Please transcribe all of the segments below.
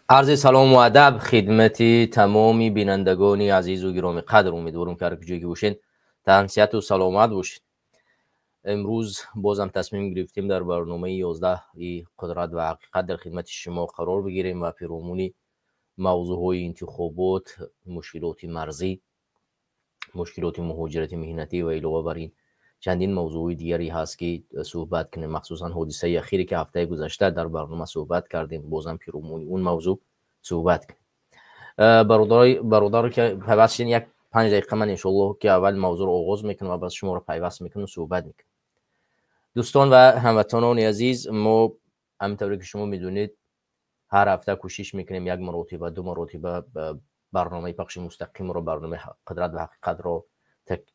عرض سلام و ادب خدمت تمامی بینندگان عزیز و گرامی قدر. امیدوارم که هر کجایی که باشین تن صحت و سلامت باشین. امروز بازم تصمیم گرفتیم در برنامه 11 قدرت و حقیقت در خدمت شما قرار بگیریم و پیرامون موضوع انتخابات، مشکلات مرزی، مشکلات مهاجرت مهنتی و علاوه بر این چندین موضوع دیگری هست که صحبت کنیم، مخصوصا حادثه اخیری که هفته گذشته در برنامه صحبت کردیم، بازم پیرامون اون موضوع صحبت کنیم. برادر که پیوست شدین، یک 5 دقیقه من انشالله که اول موضوع رو آغاز میکنم و بعد شما رو پیوست میکنم و صحبت میکنم. دوستان و هموطنان عزیز، ما همینطوری که شما میدونید هر هفته کوشش میکنیم یک مرتبه دو مرتبه برنامه پخش مستقیم رو، برنامه قدرت و حقیقت رو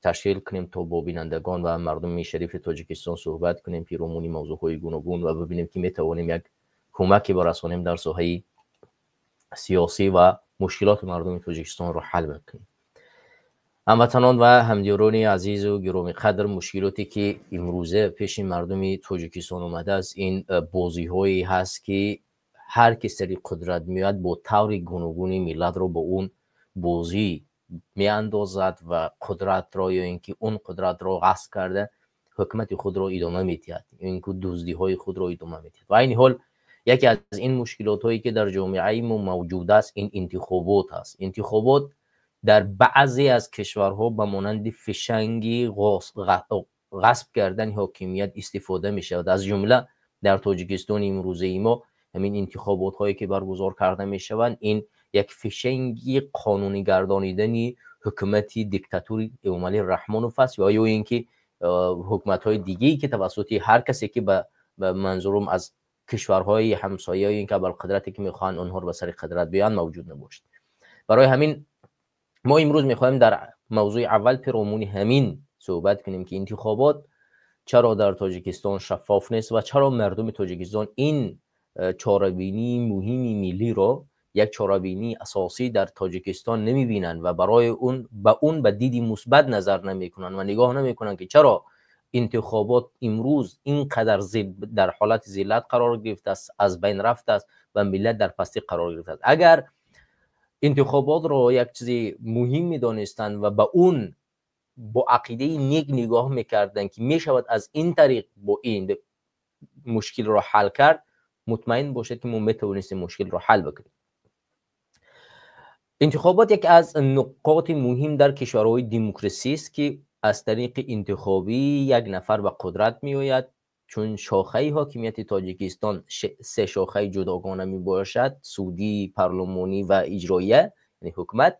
تشکیل کنیم تا با بینندگان و مردم شریف تاجیکستان صحبت کنیم پیرامون موضوعهای گوناگون و ببینیم که میتوانیم یک کمکی برسانیم در ساحه سیاسی و مشکلات مردم تاجیکستان رو حل بکنیم. هموطنان و همدیاران عزیز و گرامی قدر، مشکلاتی که امروزه پیش مردم تاجیکستان اومده است این بازی‌هایی هست که هر کی سری قدرت میاد با طور گوناگونی ملت رو با اون بازی میاندازد و قدرت را یا اینکه اون قدرت را غصب کرده حکومت خود را ادامه میدهد، یا اینکه دزدی های خود را ادامه میدهد. و این حال یکی از این مشکلات هایی که در جامعه ما موجود است این انتخابات است. انتخابات در بعضی از کشورها به مانند فشنگی غصب کردن حاکمیت استفاده می شود. از جمله در تاجیکستان امروزه ما همین انتخابات هایی که برگزار کرده می شوند این یک فشنگی قانونی گردانیدن حکومت دیکتاتوری امامعلی رحمانوف است، یا اینکه حکومت های دیگه‌ای که توسط هر کسی که به منظورم از کشورهای همسایه یا اینکه بر قدرتی که میخوان آنها رو به سر قدرت بیان موجود نباشد. برای همین ما امروز میخوایم در موضوع اول پیرامون همین صحبت کنیم که انتخابات چرا در تاجیکستان شفاف نیست و چرا مردم تاجیکستان این چاره‌بینی مهم ملی را یک چاره‌بینی اساسی در تاجیکستان نمیبینند و برای اون به اون به دیدی مثبت نظر نمیکنن و نگاه نمیکنن که چرا انتخابات امروز اینقدر در حالت ذلت قرار گرفته است، از بین رفته است و ملت در پستی قرار گرفته است. اگر انتخابات را یک چیز مهم میدانستند و به اون با عقیده نیک نگاه میکردند که میشود از این طریق با این مشکل را حل کرد، مطمئن باشد که ما میتوانستیم مشکل را حل بکنیم. انتخابات یک از نقاط مهم در کشورهای دموکراسی است که از طریق انتخابی یک نفر به قدرت میآید. چون شاخه حاکمیت تاجیکستان سه شاخه جداگانه می باشد، سودی، پارلمانی و اجراییه، یعنی حکومت.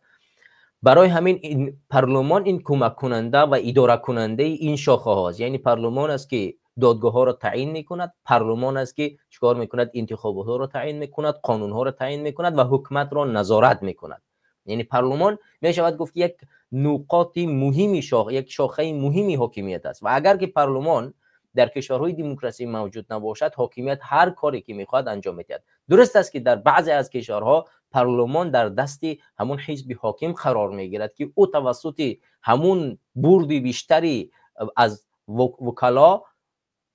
برای همین این پارلمان این کمک کننده و اداره کننده این شاخه هاست. یعنی پارلمان است که دادگاه ها را تعیین میکند، پارلمان است که چیکار میکند، انتخابات ها را تعیین میکند، قانون ها را تعیین میکند و حکومت را نظارت میکند. یعنی پارلمان میشود گفت یک نقاط مهمی شاخه، یک شاخه مهمی حاکمیت است و اگر که پارلمان در کشورهای دموکراسی موجود نباشد، حاکمیت هر کاری که میخواد انجام میدهد. درست است که در بعضی از کشورها پارلمان در دست همون حزب حاکم قرار میگیرد که او توسط همون برد بیشتری از وکلا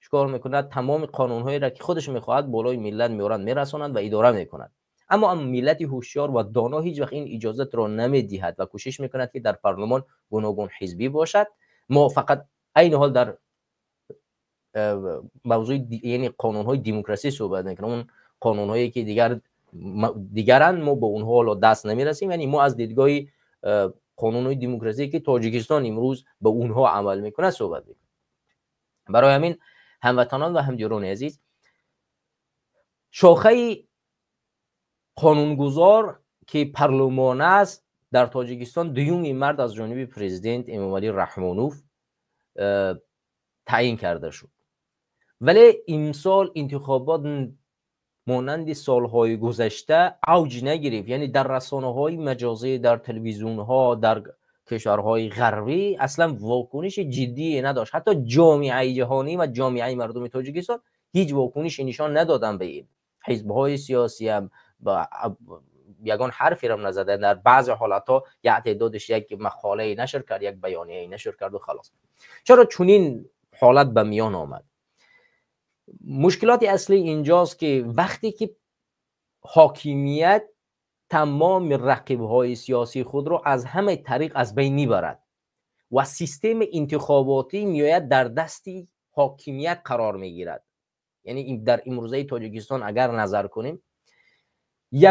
چیکار میکند، تمام قانونهایی را که خودش میخواهد بالای ملت میارند، میرسانند و اداره میکند. اما ملت هوشیار و دانا هیچ وقت این اجازت را نمیدهد و کوشش میکند که در پارلمان گوناگون حزبی باشد. ما فقط عین حال در موضوع یعنی قانونهای دموکراسی صحبت میکنیم، اون قانونهایی که دیگران ما به اونها حالا دست نمیرسیم. یعنی ما از دیدگاه قانونهای دموکراسی که تاجیکستان امروز به اونها عمل میکنه صحبت میکنیم. برای همین هموطنان و همدیاران عزیز، شاخه قانونگذار ки парлумон аст дар Тоҷикистон 2 март аз ҷониби президент Эмомалӣ Раҳмонов таъин карда шуд. Вале имсол интихобот монанди солҳои гузашта авҷ нагирифт. Яъне дар расонаҳои маҷозӣ, дар телевизионҳо, дар кишварҳои ғарбӣ аслан вокуниши ҷиддие надошт. Ҳатто ҷомеаи ҷаҳонӣ ва ҷомеаи мардуми Тоҷикистон ҳеҷ вокуниши нишон надоданд ба ин. Ҳизбҳои сиёсӣ ҳам ягон ҳарферо назаданд. Дар баъзе ҳолатҳо як теъдодаш як мақолае нашр кард, як баёнияе нашр кард ва халос. Чаро чунин ҳолат ба миён омад? Мушкилоти аслӣ инҷост ки вақте ки ҳокимият тамоми рақибҳои сиёсии худро аз ҳама тариқ аз байн мебарад ва системи интихоботӣ меояд дар дасти ҳокимият қарор мегирад. Яъне дар имрӯзаи Тоҷикистон агар назар кунем,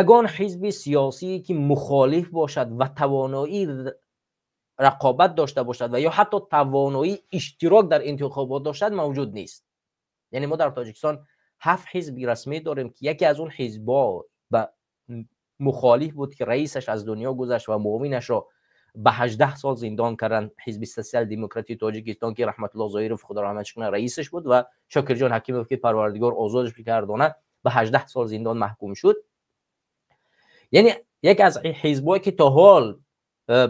ягон ҳизби сиёсие ки мухолиф бошад ва тавоноии рақобат дошта бошад ва ё ҳатто тавоноии иштирок дар интихобот доштад мавҷуд нест. Яъне мо дар Тоҷикистон 7 ҳизби расмӣ дорем ки яке аз он ҳизбҳо ба мухолиф буд ки раисаш аз дунё гузашт ва муовинашро ба 18 сол зиндон карданд. Ҳизби Сотсиал-демократии Тоҷикистон ки Раҳматулло Зоиров, худо раҳматаш кунад, раисаш буд ва Шокирҷон Ҳакимов ки Парвардигор озодаш бигардонад, ба 18 сол зиндон маҳкум шуд. Яъне яке аз ҳизбҳое ки то ҳол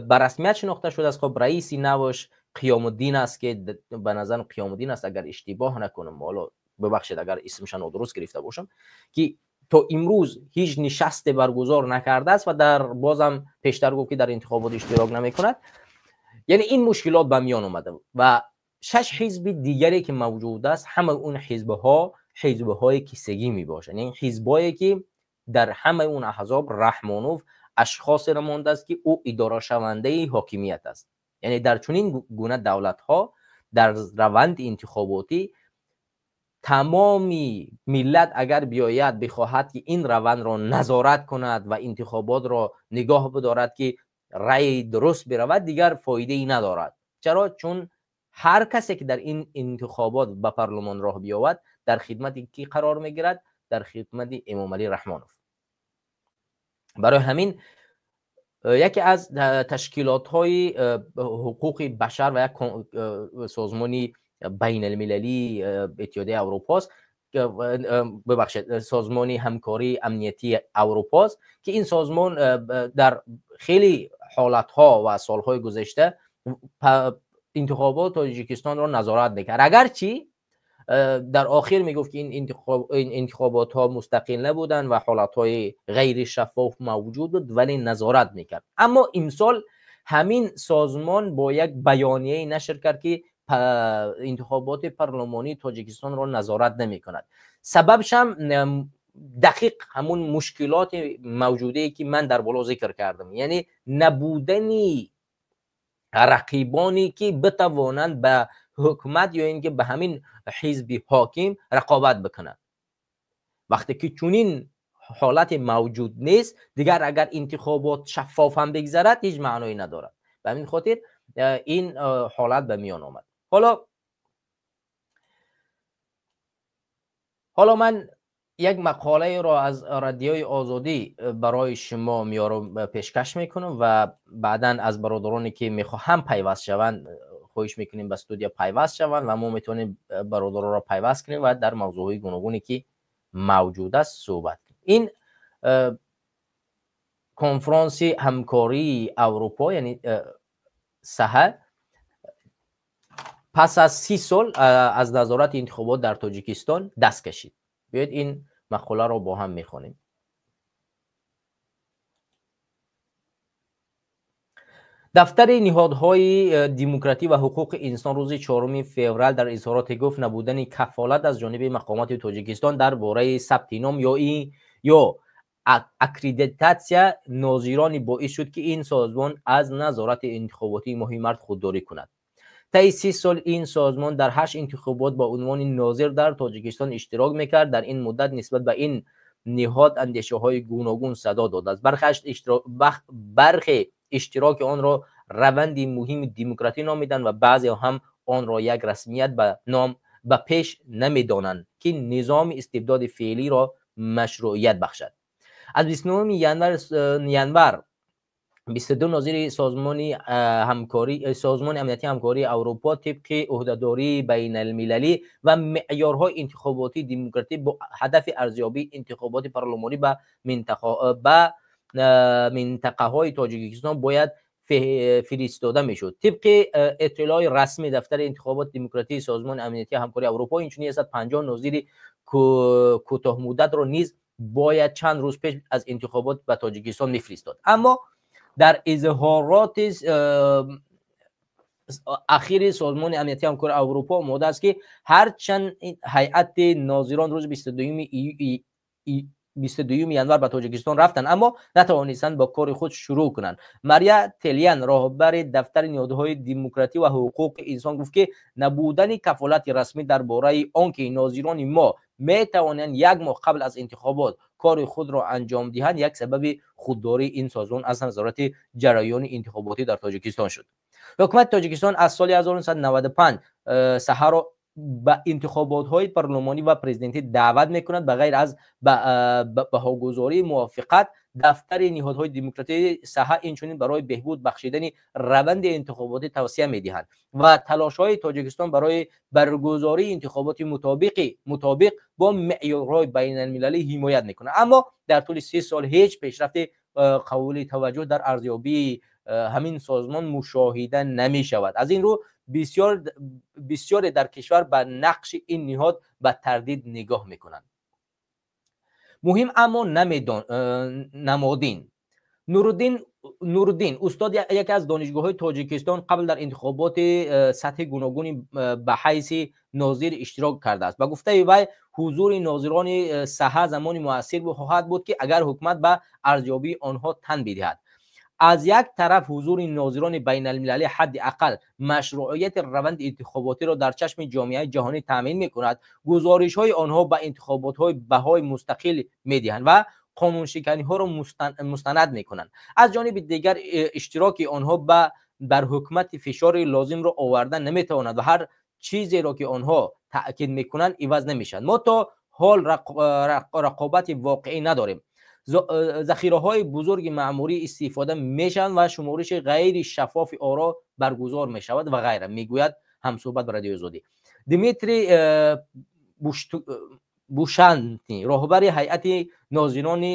ба расмият шинохта шудааст, хоб раиси наваш Қиёмуддин аст ки ба назарам Қиёмуддин аст, агар иштибоҳ накунам, ҳоло бибахшед агар исмша нодуруст гирифта бошам, ки то имрӯз ҳеҷ нишасте баргузор накардааст ва дар бозам пештар гуфт ки дар интихобот иштирок намекунад. Яъне ин мушкилот ба миён омада ва 6 ҳизби дигаре ки мавҷуд аст, ҳамаи он ҳизбҳо ҳизбҳои кисагӣ мебошанд. Яъне ҳизбҳое ки дар ҳамаи он аҳзоб Раҳмонов ашхосеро мондааст ки ӯ идорашавандаи ҳокимият аст. Яъне дар чунин гуна давлатҳо дар раванди интихоботӣ тамоми миллат агар биёяд бихоҳад ки ин равандро назорат кунад ва интихоботро нигоҳ бидорад ки раъи дуруст биравад, дигар фоидае надорад. Чаро? Чун ҳар касе ки дар ин интихобот ба парлумон роҳ биёвад, дар хидмати кӣ қарор мегирад? Дар хидмати Эмомалӣ Раҳмонов. Барои ҳамин яке аз ташкилотҳои ҳуқуқи башар ва як созмони байналмилалии Иттиҳодияи Аврупост, бибахшед, созмони ҳамкории амниятии Аврупост, ки ин созмон дар хеле ҳолатҳо ва солҳои гузашта интихоботи Тоҷикистонро назорат мекард. Агарчи дар охир мегуфт ки ин интихоботҳо мустақил набуданд ва ҳолатҳои ғайришаффоф мавҷуд буд, вале назорат мекард. Аммо имсол ҳамин созмон бо як баёнияе нашр кард ки интихоботи парлумонии Тоҷикистонро назорат намекунад. Сабабшам дақиқ ҳамун мушкилоти мавҷудае ки ман дар боло зикр кардам, яъне набудани рақибоне ки битавонанд ба ҳукумат ё ин ки ба ҳамин ҳизби ҳоким рақобат бикунанд. Вақте ки чунин ҳолате мавҷуд нест, дигар агар интихобот шаффоф ҳам бигзарад, ҳеҷ маъное надорад. Ба ҳамин хотир ин ҳолат ба миён омад. Ҳоло ман як мақолаеро аз Радиои Озодӣ барои шумо меорам, пешкаш мекунам ва баъдан аз бародароне ки мехоҳанд пайваст шаванд хоҳиш мекунем ба студия пайваст шаванд ва мо метавонем бародаронро пайваст кунем ва дар мавзӯъҳои гуногуне ки мавҷуд аст суҳбат кунем. Ин конфронси ҳамкории Аврупо, яъне саҳа, пас аз 30 сол аз назорати интихобот дар Тоҷикистон даст кашид. Биёед ин мақоларо бо ҳам мехонем. Дафтари ниҳодҳои демократӣ ва ҳуқуқи инсон рӯзи 4 феврал дар изҳороте гуфт набудани кафолат аз ҷониби мақомоти Тоҷикистон дар бораи сабти ном ё аккредитатсия нозирони боис шуд ки ин созмон аз назорати интихоботии моҳи март худдорӣ кунад. Таи 30 сол ин созмон дар 8 интихобот ба унвони нозир дар Тоҷикистон иштирок мекард. Дар ин муддат нисбат ба ин ниҳод андешаҳои гуногун садо додааст. Бархе иштироки онро раванди муҳими демократӣ номиданд ва баъзеҳо ҳам онро як расмият ба ном ба пеш намедонанд ки низоми истибдоди феълиро машрӯият бахшад. Аз 29 январ 22 нозири Созмони амнияти ҳамкории Аврупо тибқи ӯҳдадории байналмилалӣ ва меъёрҳои интихоботии демократӣ бо ҳадафи арзёбии интихоботи парлумонӣ ба минтақаҳои Тоҷикистон бояд фиристода мешуд. Тибқи иттилои расмии дафтари интихоботи демократии Созмони амнияти ҳамкории Аврупо, инчунин 150 нозири кӯтоҳмуддатро низ бояд чанд рӯз пеш аз интихобот ба Тоҷикистон мефиристод. Аммо дар изҳороти ахири Созмони амнияти ҳамкории Аврупо омодааст, ки ҳарчанд ҳайати нозирон рӯзи 22 январ ба Тоҷикистон рафтанд, аммо натавонистанд бо кори худ шурӯъ кунанд. Мария Телиян, роҳбари дафтари ниҳодҳои демократӣ ва ҳуқуқи инсон, гуфт, ки набудани кафолати расмӣ дар бораи он ки нозирони мо метавонанд як моҳ қабл аз интихобот кори худро анҷом диҳанд, як сабаби худдории ин созмон аз назорати ҷараёни интихоботӣ дар Тоҷикистон шуд. Ҳукумати Тоҷикистон аз соли 1995 саҳаро ба интихоботҳои парлумонӣ ва президентӣ даъват мекунад. Ба ғайр аз баҳогузории мувофиқат, дафтари ниҳодҳои демократии саҳа инчунин барои беҳбуд бахшидани раванди интихоботӣ тавсия медиҳанд ва талошҳои Тоҷикистон барои баргузории интихоботи мутобиқ бо меъёрҳои байналмилалӣ ҳимоят мекунад. Аммо дар тӯли 30 сол ҳеҷ пешрафти қабули таваҷҷӯҳ дар арзёбии ҳамин созмон мушоҳида намешавад. Аз ин рӯ бисёре дар кишвар ба нақши ин ниҳод ба тардид нигоҳ мекунанд. Муҳим аммо намодин. Нуруддин, устоди яке аз донишгоҳҳои Тоҷикистон, қабл дар интихоботи сатҳи гуногуни ба ҳайси нозир иштирок кардааст. Ба гуфтаи вай, ҳузури нозирони саҳа замони муассир хоҳад буд, ки агар ҳукумат ба арзёбии онҳо тан бидиҳад. Аз як тараф, ҳузури нозирони байналмилалӣ ҳадди ақал машруъияти раванди интихоботиро дар чашми ҷомеаи ҷаҳонӣ таъмин мекунад. Гузоришҳои онҳо ба интихоботҳои баҳои мустақил медиҳанд ва қонуншиканиҳоро мустанад мекунанд. Аз ҷониби дигар, иштироки онҳо бар ҳукумати фишори лозимро оварда наметавонад ва ҳар чизеро ки онҳо таъкид мекунанд, иваз намешавад. Мо то ҳол рақобати воқеӣ надорем. Захираҳои бузурги маъмурӣ истифода мешаванд ва шумориши ғайри шаффофи оро баргузор мешавад ва ғайра, мегӯяд ҳамсӯҳбат ба Радиои Озодӣ. Дмитрий Бушантни, роҳбари ҳайати нозирони,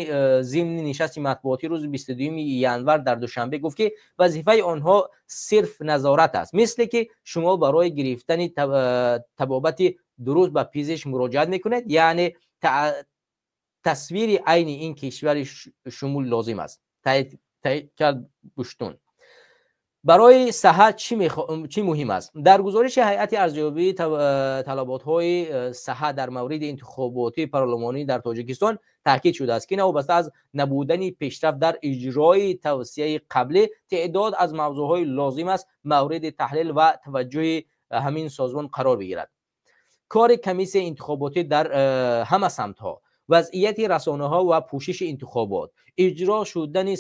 зимни нишасти матбуотӣ рӯзи 22 январ дар Душанбе гуфт, ки вазифаи онҳо сирф назорат аст, мисле ки шумо барои гирифтани табобати дуруст ба пизишк муроҷиат мекунед, яъне тасвири айни ин кишвари шумул лозим аст, таъйид кард Буштун. Барои саҳа чӣ муҳим аст? Дар гузориши ҳайати арзёбии талаботҳои саҳа дар мавриди интихоботи парлумонӣ дар Тоҷикистон таъкид шудааст, ки новобаста аз набудани пешрафт дар иҷрои тавсияи қаблӣ, теъдод аз мавзӯъҳои лозим аст мавриди таҳлил ва таваҷҷӯҳи ҳамин созмон қарор бигирад. Кори комиссияи интихоботӣ дар ҳама самтҳо, вазъияти расонаҳо ва пӯшиши интихобот, иҷро шудани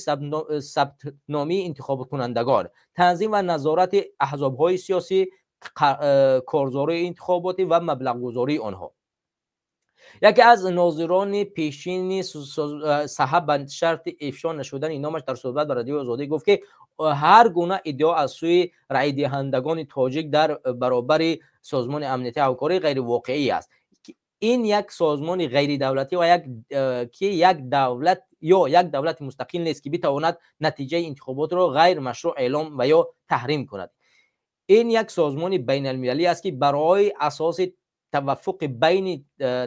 сабтномии интихобкунандагон, танзим ва назорати аҳзобҳои сиёсӣ, корзории интихоботӣ ва маблағгузории онҳо. Яке аз нозирони пешини саҳа ба шарти ифшо нашудани номаш дар суҳбат ба Радиои Озодӣ гуфт, ки ҳар гуна иддао аз сӯи раъйдиҳандагони тоҷик дар баробари Созмони амнияти ҳамкорӣ ғайривоқеӣ аст. Ин як созмони ғайридавлатӣ ва ки як давлат ё як давлати мустақил нест, ки битавонад натиҷаи интихоботро ғайрмашрӯъ эълом ва ё таҳрим кунад. Ин як созмони байналмилалӣ аст, ки барои асоси таваффуқи байни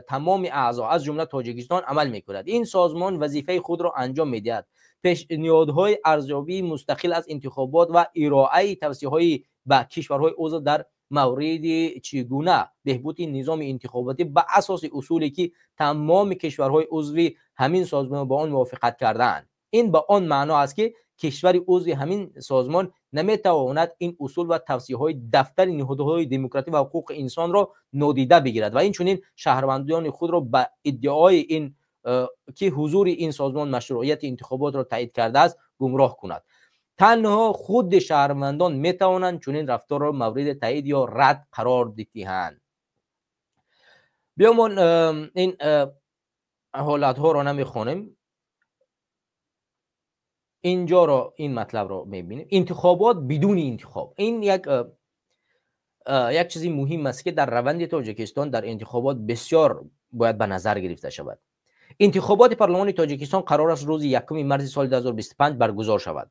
тамоми аъзо, аз ҷумла Тоҷикистон, амал мекунад. Ин созмон вазифаи худро анҷом медиҳад: пешниҳодҳои арзёбии мустақил аз интихобот ва ироаи тавсияҳои ба кишварҳои узв дар мавриди чӣ гуна беҳбуди низоми интихоботӣ ба асоси усуле ки тамоми кишварҳои узви ҳамин созмон ба он мувофиқат кардаанд. Ин ба он маъно аст, ки кишвари узви ҳамин созмон наметавонад ин усул ва тавсияҳои дафтари ниҳодҳои демократӣ ва ҳуқуқи инсонро нодида бигирад ва инчунин шаҳрвандони худро ба иддаои ин ки ҳузури ин созмон машруъияти интихоботро таъйид кардааст, гумроҳ кунад. Танҳо худи шаҳрвандон метавонанд чунин рафторро мавриди таъйид ё рад қарор диҳанд. Биёмон, ин ҳолатҳоро намехонем. Инҷоро, ин матлабро мебинем: интихобот бидуни интихоб. Ин як чизи муҳим аст, ки дар раванди Тоҷикистон дар интихобот бисёр бояд ба назар гирифта шавад. Интихоботи парлумони Тоҷикистон қарор аст рӯзи 1 марти соли 2025 баргузор шавад.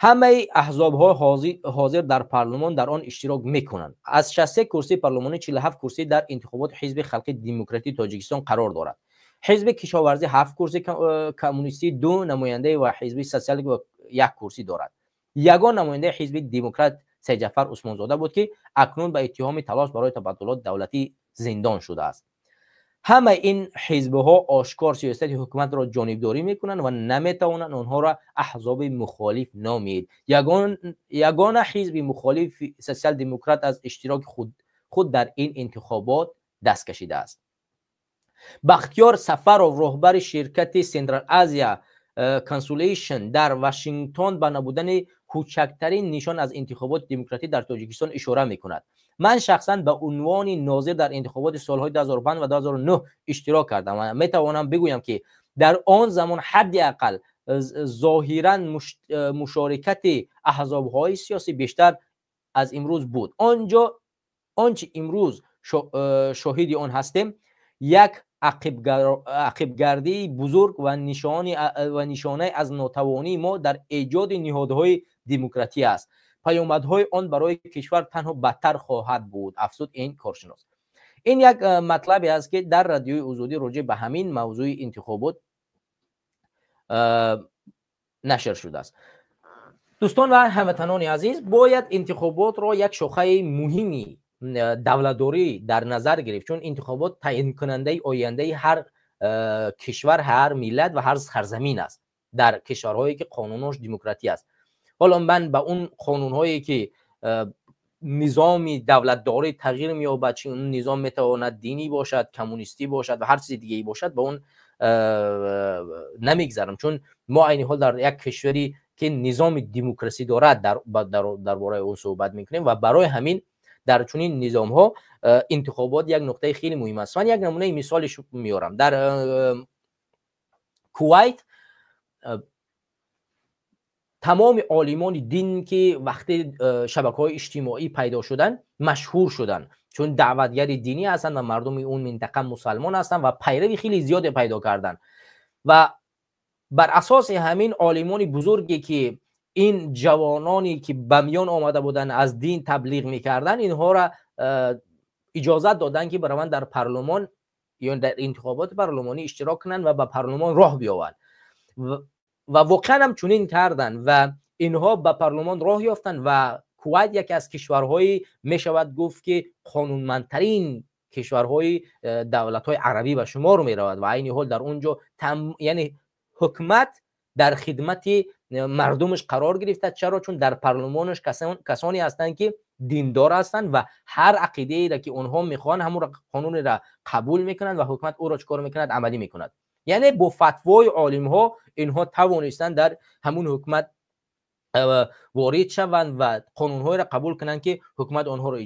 Ҳамаи аҳзобҳои ҳозир дар парлумон дар он иштирок мекунанд. Аз 63 курсии парлумонӣ 47 курсӣ дар интихоботи Ҳизби Халқи Демократии Тоҷикистон қарор дорад. Ҳизби Кишоварзӣ 7 курсӣ, Коммунистӣ 2 намоянда ва Ҳизби Социалӣ 1 курсӣ дорад. Ягон намояндаи Ҳизби Демократ Сайдҷафар Усмонзода буд, ки акнун ба иттиҳоми талош барои табаддулоти давлатӣ зиндон шудааст. Ҳамаи ин ҳизбҳо ошкор сиёсати ҳукуматро ҷонибдорӣ мекунанд ва наметавонанд онҳоро аҳзоби мухолиф номид. Ягона ҳизби мухолиф Социал-Демократ аз иштироки худ дар ин интихобот даст кашидааст. Бахтиёр Сафаров, роҳбари ширкати Централ Азия Консулейшн дар Вашингтон, ба набудани кӯчактарин нишон аз интихоботи демократӣ дар Тоҷикистон ишора мекунад. Ман шахсан ба унвони нозир дар интихоботи солҳои 2005 ва 2009 иштирок кардам ва метавонам бигӯям, ки дар он замон ҳадди ақал зоҳиран мушорикати аҳзобҳои сиёсӣ бештар аз имрӯз буд. Он чи имрӯз шоҳиди он ҳастем, як ақибгардии бузург ва нишонае аз нотавонии мо дар эҷоди ниҳодҳои демократӣ аст. Паёмадҳои он барои кишвар танҳо бадтар хоҳад буд, афзуд ин коршинос. Ин як матлабе аст, ки дар Радиои Озодӣ роҷеъ ба ҳамин мавзӯи интихобот нашр шудааст. Дӯстон ва ҳамватанони азиз, бояд интихоботро як шохаи муҳими давлатдорӣ дар назар гирифт, чун интихобот таъйинкунандаи ояндаи ҳар кишвар, ҳар миллат ва ҳар сарзамин аст дар кишварҳое ки қонунҳош демократӣ аст. Ҳоло ман ба он қонунҳое ки низоми давлатдорӣ тағйир меёбад, чи он низом метавонад динӣ бошад, коммунистӣ бошад ва ҳар чизи дигаре бошад, ба он намегзарам, чун мо айни ҳол дар як кишваре ки низоми демократӣ дорад дар бораи он суҳбат мекунем ва барои ҳамин дар чунин низомҳо интихобот як нуқтаи хеле муҳим аст. Ман як намунаи мисоли меорам. Дар Кувайт тамоми олимони дин, ки вақте шабакаҳои иҷтимоӣ пайдо шуданд, машҳур шуданд, чун даъватгари динӣ ҳастанд ва мардуми он минтақа мусалмон ҳастанд ва пайрави хеле зиёде пайдо карданд. Ва бар асоси ҳамин олимони бузурге ки ин ҷавононе ки ба миён омада буданд аз дин таблиғ мекарданд, инҳоро иҷозат доданд, ки бараванд дар парлумон ё дар интихоботи парлумонӣ иштирок кунанд ва ба парлумон роҳ биёванд. Ва воқеан ҳам чунин карданд ва инҳо ба парлумон роҳ ёфтанд ва Кувайт яке аз кишварҳои, мешавад гуфт, ки қонунмандтарин кишварҳои давлатҳои арабӣ ба шумор меравад ва айни ҳол дар он ҷо, яъне ҳукумат дар хидмати мардумаш қарор гирифта. Чаро? Чун дар парлумонаш касоне ҳастанд, ки диндор ҳастанд ва ҳар ақидаеро ки онҳо мехоҳанд, ҳамон қонунеро қабул мекунанд ва ҳукумат ӯро чикор мекунад? Амалӣ мекунад. Яъне бо фатвои олимҳо инҳо тавонистанд дар ҳамун ҳукумат ворид шаванд ва қонунҳоеро қабул кунанд, ки ҳукумат онҳоро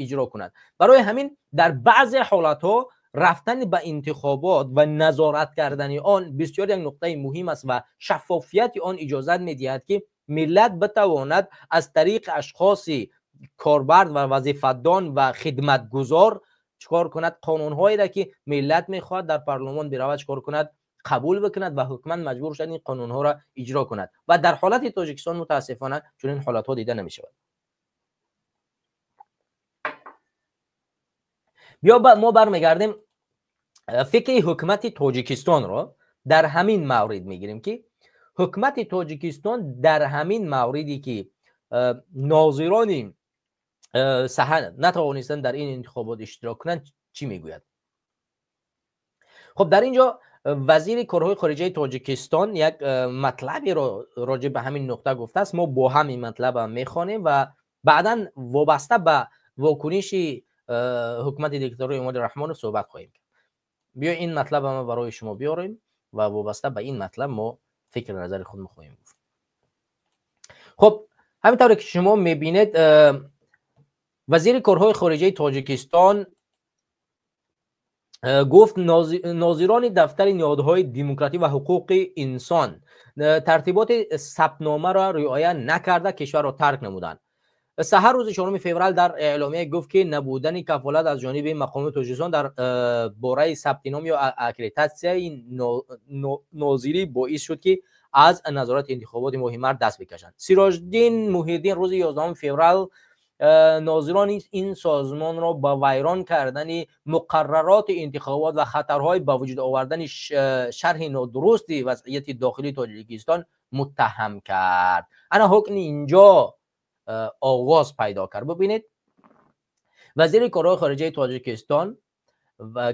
иҷро кунад. Барои ҳамин дар баъзе ҳолатҳо рафтан ба интихобот ва назорат кардани он бисёр як нуқтаи муҳим аст ва шаффофияти он иҷозат медиҳад, ки миллат битавонад аз тариқи ашхоси корбард ва вазифадон ва хидматгузор чикор кунад? Қонунҳоеро ки миллат мехоҳад дар парлумон биравад, чикор кунад? Қабул бикунад ва ҳукумат маҷбур шуд ин қонунҳоро иҷро кунад. Ва дар ҳолати Тоҷикистон мутаассифона чунин ҳолатҳо дида намешавад. Биё мо бармегардем, фикри ҳукумати Тоҷикистонро дар ҳамин маврид мегирем, ки ҳукумати Тоҷикистон дар ҳамин мавриде ки нозирони саҳна натавонистанд дар ин интихобот иштирок кунанд, чӣ мегӯяд? Хуб, дар ин ҷо вазири корҳои хориҷаи Тоҷикистон як матлаберо роҷеъ ба ҳамин нуқта гуфтааст. Мо бо ҳамин матлабам мехонем ва баъдан вобаста ба вокуниши ҳукумати диктатори Эмомалӣ Раҳмонов суҳбат хоҳем кард. Биё ин матлабро ма барои шумо биёрем ва вобаста ба ин матлаб мо фикри назари худ хоҳем гуфт. Хуб, ҳамин тавре ки шумо мебинед, вазири корҳои хориҷаи Тоҷикистон Гуфт, нозирони дафтари ниҳодҳои демократӣ ва ҳуқуқи инсон тартиботи сабтномаро риоя накарда, кишварро тарк намуданд. Саҳар рӯзи 4 феврал дар эъломия гуфт, ки набудани кафолат аз ҷониби мақомоти Тоҷикистон дар бораи сабти ном ё аккредитатсияи нозирӣ боис шуд, ки аз назорати интихоботи моҳи март даст бикашанд. Сироҷиддин Муҳиддин рӯзи 11 феврал нозирони ин созмонро ба вайрон кардани муқаррароти интихобот ва хатарҳои ба вуҷуд овардани шарҳи нодурусти вазъияти дохилии Тоҷикистон муттаҳам кард. Ана ҳукми инҷо оғоз пайдо кард. Бубинед, вазири корҳои хориҷаи Тоҷикистон,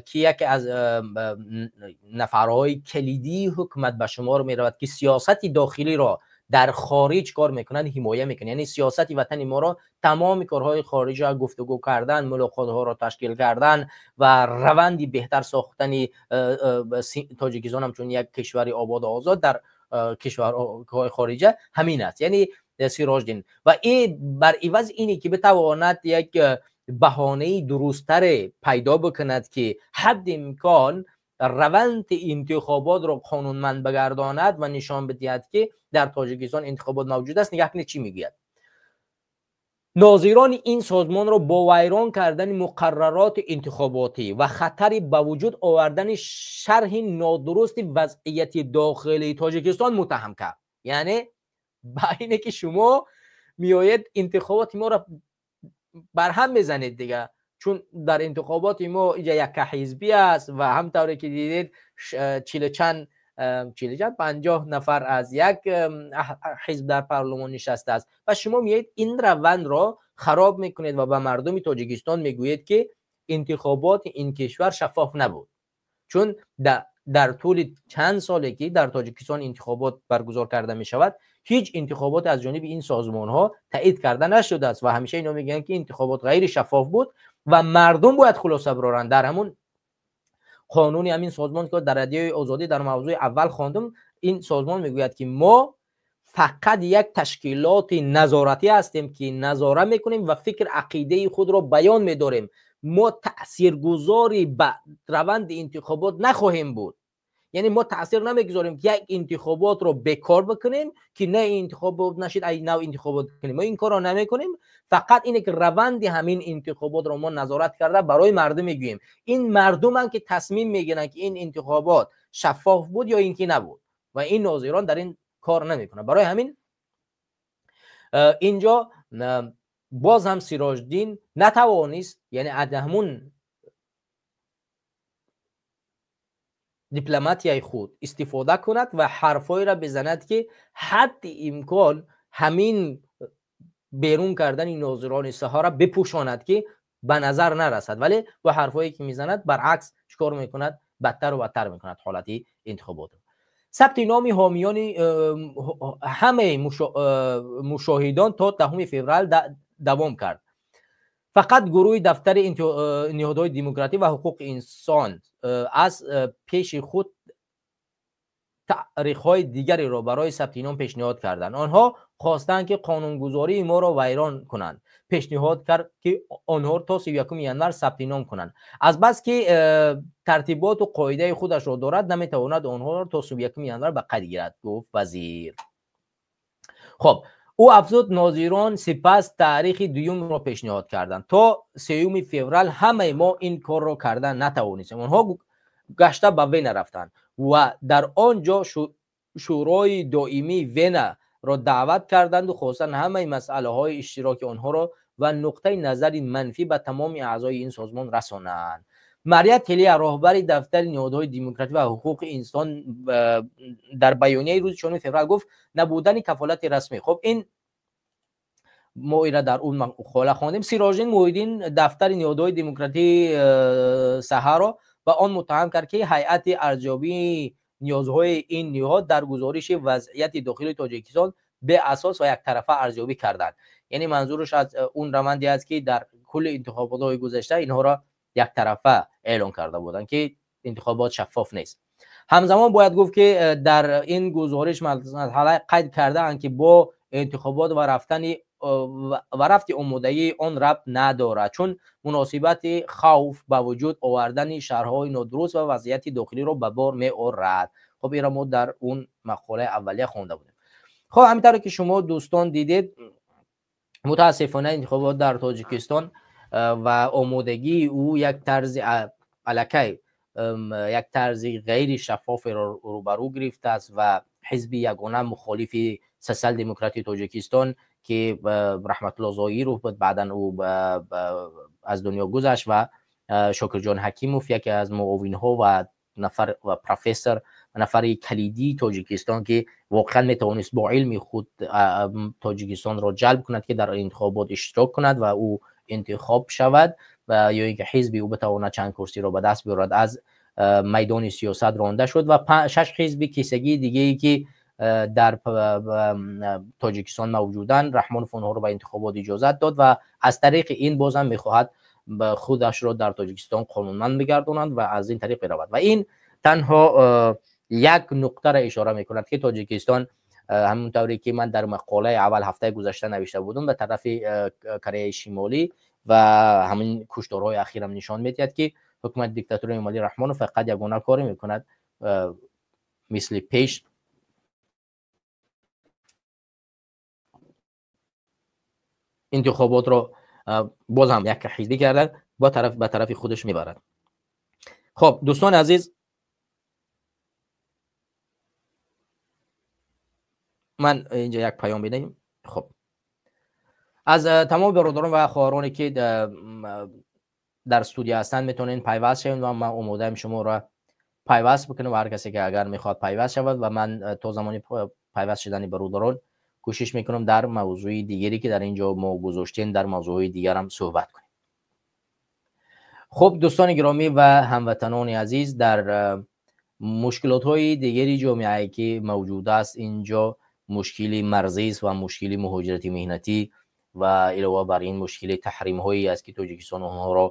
ки яке аз нафарҳои калидии ҳукумат ба шумор меравад, ки сиёсати дохилиро дар хориҷ кор мекунад, ҳимоя мекунад, яъне сиёсати ватани моро, тамоми корҳои хориҷа, гуфтугӯ кардан, мулоқотҳоро ташкил кардан ва раванди беҳтар сохтани Тоҷикистон ҳамчун як кишвари ободу озод дар кишварҳои хориҷа ҳамин аст, яъне Сироҷдин. Ва бар иваз ине ки битавонад як баҳонаи дурусттаре пайдо бикунад, ки ҳадди имкон раванди интихоботро қонунманд бигардонад ва нишон бидиҳад, ки дар Тоҷикистон интихобот мавҷуд аст, нигаҳ кунед, чӣ мегӯяд: нозирони ин созмонро бо вайрон кардани муқаррароти интихоботӣ ва хатари ба вуҷуд овардани шарҳи нодурусти вазъияти дохилии Тоҷикистон муттаҳам кард. Яъне ба ине ки шумо меоед, интихоботи моро барҳам мезанед дига, чун дар интихоботи мо инҷа яккаҳизбӣ аст ва ҳам тавре ки дидед, чилу чанд 50 нафар аз як ҳизб дар парлумон нишастааст ва шумо меоед, ин равандро хароб мекунед ва ба мардуми Тоҷикистон мегӯед, ки интихоботи ин кишвар шаффоф набуд. Чун дар тӯли чанд соле ки дар Тоҷикистон интихобот баргузор карда мешавад, ҳеҷ интихоботе аз ҷониби ин созмонҳо таъид карда нашудааст ва ҳамеша ино мегӯянд, ки интихобот ғайри шаффоф буд ва мардум бояд хулоса бироранд. Дар ҳамун қонуни ҳамин созмон, ки дар Радиои Озодӣ дар мавзӯи аввал хондум, ин созмон мегӯяд, ки мо фақат як ташкилоти назоратӣ ҳастем, ки назора мекунем ва фикр ақидаи худро баён медорем. Мо таъсиргузори ба раванди интихобот нахоҳем буд, яъне мо таъсир намегузорем, ки як интихоботро бекор бикунем, ки на интихобот нашид, ай нав интихобот кунем. Мо ин корро намекунем. Фақат ине ки раванди ҳамин интихоботро мо назорат карда, барои мардум мегӯем. Ин мардуманд, ки тасмим мегиранд, ки ин интихобот шаффоф буд ё ин ки набуд, ва ин нозирон дар ин кор намекунанд. Барои ҳамин инҷо боз ҳам Сироҷдин натавонист, яъне аз ҳамун дипломатияи худ истифода кунад ва ҳарфҳоеро бизанад, ки ҳадди имкон ҳамин берун кардани нозирони саҳара бипӯшонад, ки ба назар нарасад. Вале бо ҳарфҳое ки мезанад, баръакс чикор мекунад? Бадтару бадтар мекунад ҳолати интихоботро. Сабти номи ҳомиёни ҳамаи мушоҳидон то 10 феврал давом кард. Фақат гурӯҳи дафтари ниҳодҳои демократӣ ва ҳуқуқи инсон аз пеши худ таърихҳои дигареро барои сабти ном пешниҳод карданд. Онҳо хостанд, ки қонунгузории моро вайрон кунанд. Пешниҳод кард, ки онҳо то 31 январ сабти ном кунанд. Азбаски тартиботу қоидаи худашро дорад, наметавонад онҳоро то 31 январ ба қайд гирад, гуфт вазир. Хоб, ӯ афзуд, нозирон сипас таърихи дуюмро пешниҳод карданд. То 3 феврал ҳамаи мо ин корро карда натавонистем. Онҳо гашта ба Вена рафтанд ва дар он ҷо Шӯрои доимии Венаро даъват карданду хостанд ҳамаи масъалаҳои иштироки онҳоро ва нуқтаи назари манфӣ ба тамоми аъзои ин созмон расонанд. Мария Телия, роҳбари дафтари ниҳодҳои демократӣ ва ҳуқуқи инсон, дар баёнияи рӯзи 4 феврал гуфт, набудани кафолати расмӣ. Хоб, ин мо ира дар он мақола хондем. Сироҷиддин Муҳиддин дафтари ниҳодҳои демократии саҳаро ба он муттаҳам кард, ки ҳайати арзёбии ниёзҳои ин ниҳод дар гузориши вазъияти дохилии Тоҷикистон беасос ва яктарафа арзёбӣ карданд. Яъне манзураш аз он раванде аст, ки дар кулли интихоботҳои гузашта инҳоро яктарафа эълон карда буданд, ки интихобот шаффоф нест. Ҳамзамон бояд гуфт, ки дар ин гузориш масъала қайд кардаанд, ки бо интихобот ва рафтани рафти омодагии он рабт надорад, чун муносибати хавф ба вуҷуд овардани шарҳҳои нодуруст ва вазъияти дохилиро ба бор меорад. Хуб, инро мо дар он мақолаи аввалия хонда будем. Хуб, ҳамин тавре ки шумо дӯстон дидед, мутаассифона интихобот дар Тоҷикистон ва омодагии ӯ як тарзи аллакай як тарзи ғайри шаффоферо рӯбарӯ гирифтааст ва ҳизби ягона мухолифи социал-демократии Тоҷикистон, ки Раҳматулло Зоиров буд, баъдан ӯ аз дунё гузашт, ва Шокирҷон Ҳакимов, яке аз муовинҳо ва нафар ва профессор, нафари калидии Тоҷикистон, ки воқеан метавонист бо илми худ Тоҷикистонро ҷалб кунад, ки дар интихобот иштирок кунад ва ӯ интихоб шавад ва ё ин ки ҳизби ӯ битавонад чанд курсиро ба даст биёрад, аз майдони сиёсат ронда шуд. Ва шаш ҳизби кисагии дигае, ки дар Тоҷикистон мавҷуданд, Раҳмонов онҳоро ба интихобот иҷозат дод ва аз тариқи ин бозам мехоҳад худашро дар Тоҷикистон қонунманд бигардонад ва аз ин тариқ биравад. Ва ин танҳо як нуқтаро ишора мекунад, ки Тоҷикистон, ҳамон тавре ки ман дар мақолаи аввал ҳафтаи гузашта навишта будам, ба тарафи Кореяи Шимолӣ ва ҳамин кушторҳои ахирам нишон медиҳад, ки ҳукумати диктатури Эмомалӣ Раҳмонов фақат ягона коре мекунад, мисли пеш интихоботро боз ҳам як ҳизбӣ карда ба тарафи худаш мебарад. Хуб, дӯстони азиз, ман инҷа як паём бидем. Хуб, аз тамоми бародарон ва хоҳароне, ки дар студия ҳастанд, метавонед пайваст шавед ва ман омодаам шуморо пайваст бикунам ва ҳар касе ки агар мехоҳад пайваст шавад. Ва ман то замони пайваст шудани бародарон кӯшиш мекунам дар мавзӯи дигаре, ки дар ин ҷо мо гузоштем, дар мавзӯъҳои дигарам суҳбат кунем. Хуб, дӯстони гиромӣ ва ҳамватанони азиз, дар мушкилотҳои дигари ҷомеае, ки мавҷуд аст, инҷо мушкили марзист ва мушкили муҳоҷирати меҳнатӣ ва илова бар ин мушкили таҳримҳое аст, ки Тоҷикистон онҳоро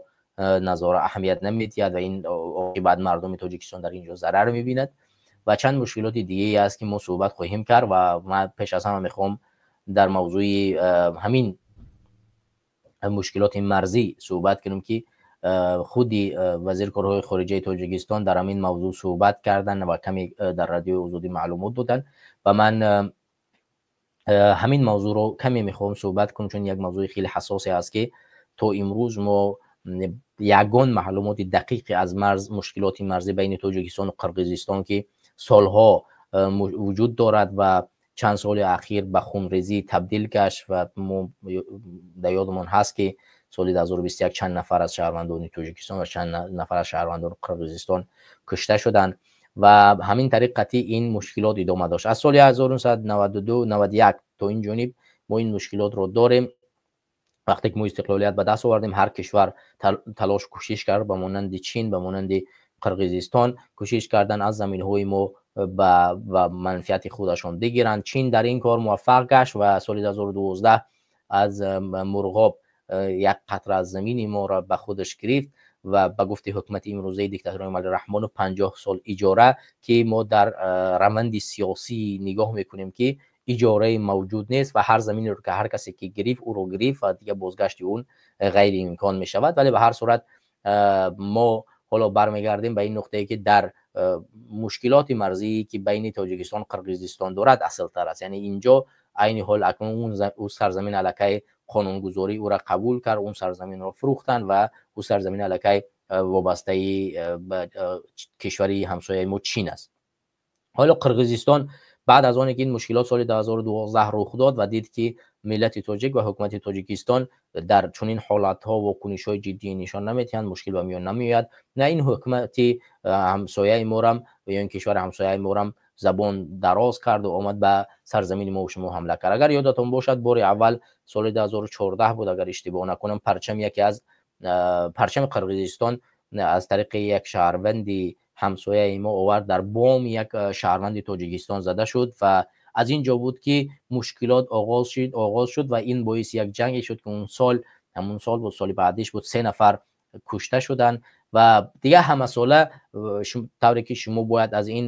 назора аҳамият намедиҳад ва ин оқибат мардуми Тоҷикистон дар ин ҷо зарар мебинад ва чанд мушкилоти дигае аст, ки мо суҳбат хоҳем кард. Ва ман пеш аз ҳама мехоҳам дар мавзӯи ҳамин мушкилоти марзӣ суҳбат кунем, ки худи вазири корҳои хориҷаи Тоҷикистон дар ҳамин мавзӯъ суҳбат карданд ва каме дар радиои Озодӣ маълумот доданд. Ва ман ҳамин мавзӯъро каме мехоҳам суҳбат кунам, чун як мавзӯи хеле ҳассосе аст, ки то имрӯз мо ягон маълумоти дақиқе аз марз, мушкилоти марзӣ байни Тоҷикистон ва Қирғизистон, ки солҳо вуҷуд дорад ва чанд соли ахир ба хунрезӣ табдил гашт. Ва мо дар ёдмон ҳаст, ки соли 2021 чанд нафар аз шаҳрвандони Тоҷикистон ва чанд нафар аз шаҳрвандони Қирғизистон кушта шуданд ва ҳамин тариқ қатъи ин мушкилот идома дошт. Аз соли 1992 91 то ин ҷониб мо ин мушкилотро дорем. Вақте ки мо истиқлолият ба даст овардем, ҳар кишвар талош кӯшиш кард, ба монанди Чин, ба монанди Қирғизистон кӯшиш кардан аз заминҳои мо ба манфиати худашон бигиранд. Чин дар ин кор муваффақ гашт ва соли 2012 аз Мурғоб як қатра аз замини моро ба худаш гирифт ва ба гуфти ҳукумати имрӯзаи диктатори Эмомалӣ Раҳмонов 50 сол иҷора, ки мо дар раванди сиёсӣ нигоҳ мекунем, ки иҷораи мавҷуд нест ва ҳар заминеро ки ҳар касе ки гирифт, ӯро гирифт ва дигар бозгашти он ғайриимкон мешавад. Вале ба ҳар сурат мо ҳоло бармегардем ба ин нуқтае, ки дар мушкилоти марзие, ки байни Тоҷикистон Қирғизистон дорад, асилтар аст. Яъне инҷо айни ҳол акнун ӯ сарзамин аллакай қонунгузорӣ ӯра қабул кард, он сарзаминро фурӯхтанд ва ӯ сарзамин аллакай вобастаи ба кишвари ҳамсояи мо Чин аст. Ҳоло Қирғизистон баъд аз оне ки ин мушкилот соли 2012 рух дод ва дид, ки миллати тоҷик ва ҳукумати Тоҷикистон дар чунин ҳолатҳо вокунишҳои ҷиддӣ нишон намедиҳанд, мушкил ба миён намеояд, на ин ҳукумати ҳамсояи морам ё ин кишвари ҳамсояи морам забон дароз карду омад ба сарзамини мо шумо ҳамла кард. Агар ёдатон бошад, бори аввал соли 2014 буд, агар иштибоҳ накунам, парчами яке аз парчами Қирғизистон аз тариқи як шаҳрванди ҳамсояи мо овард, дар боми як шаҳрванди Тоҷикистон зада шуд ва аз ин ҷо буд, ки мушкилот оғоз шуд ва ин боиси як ҷанге шуд, ки он сол, ҳамон сол буд, соли баъдиш буд, се нафар кушта шуданд. Ва дигар ҳамасола, тавре ки шумо бояд аз ин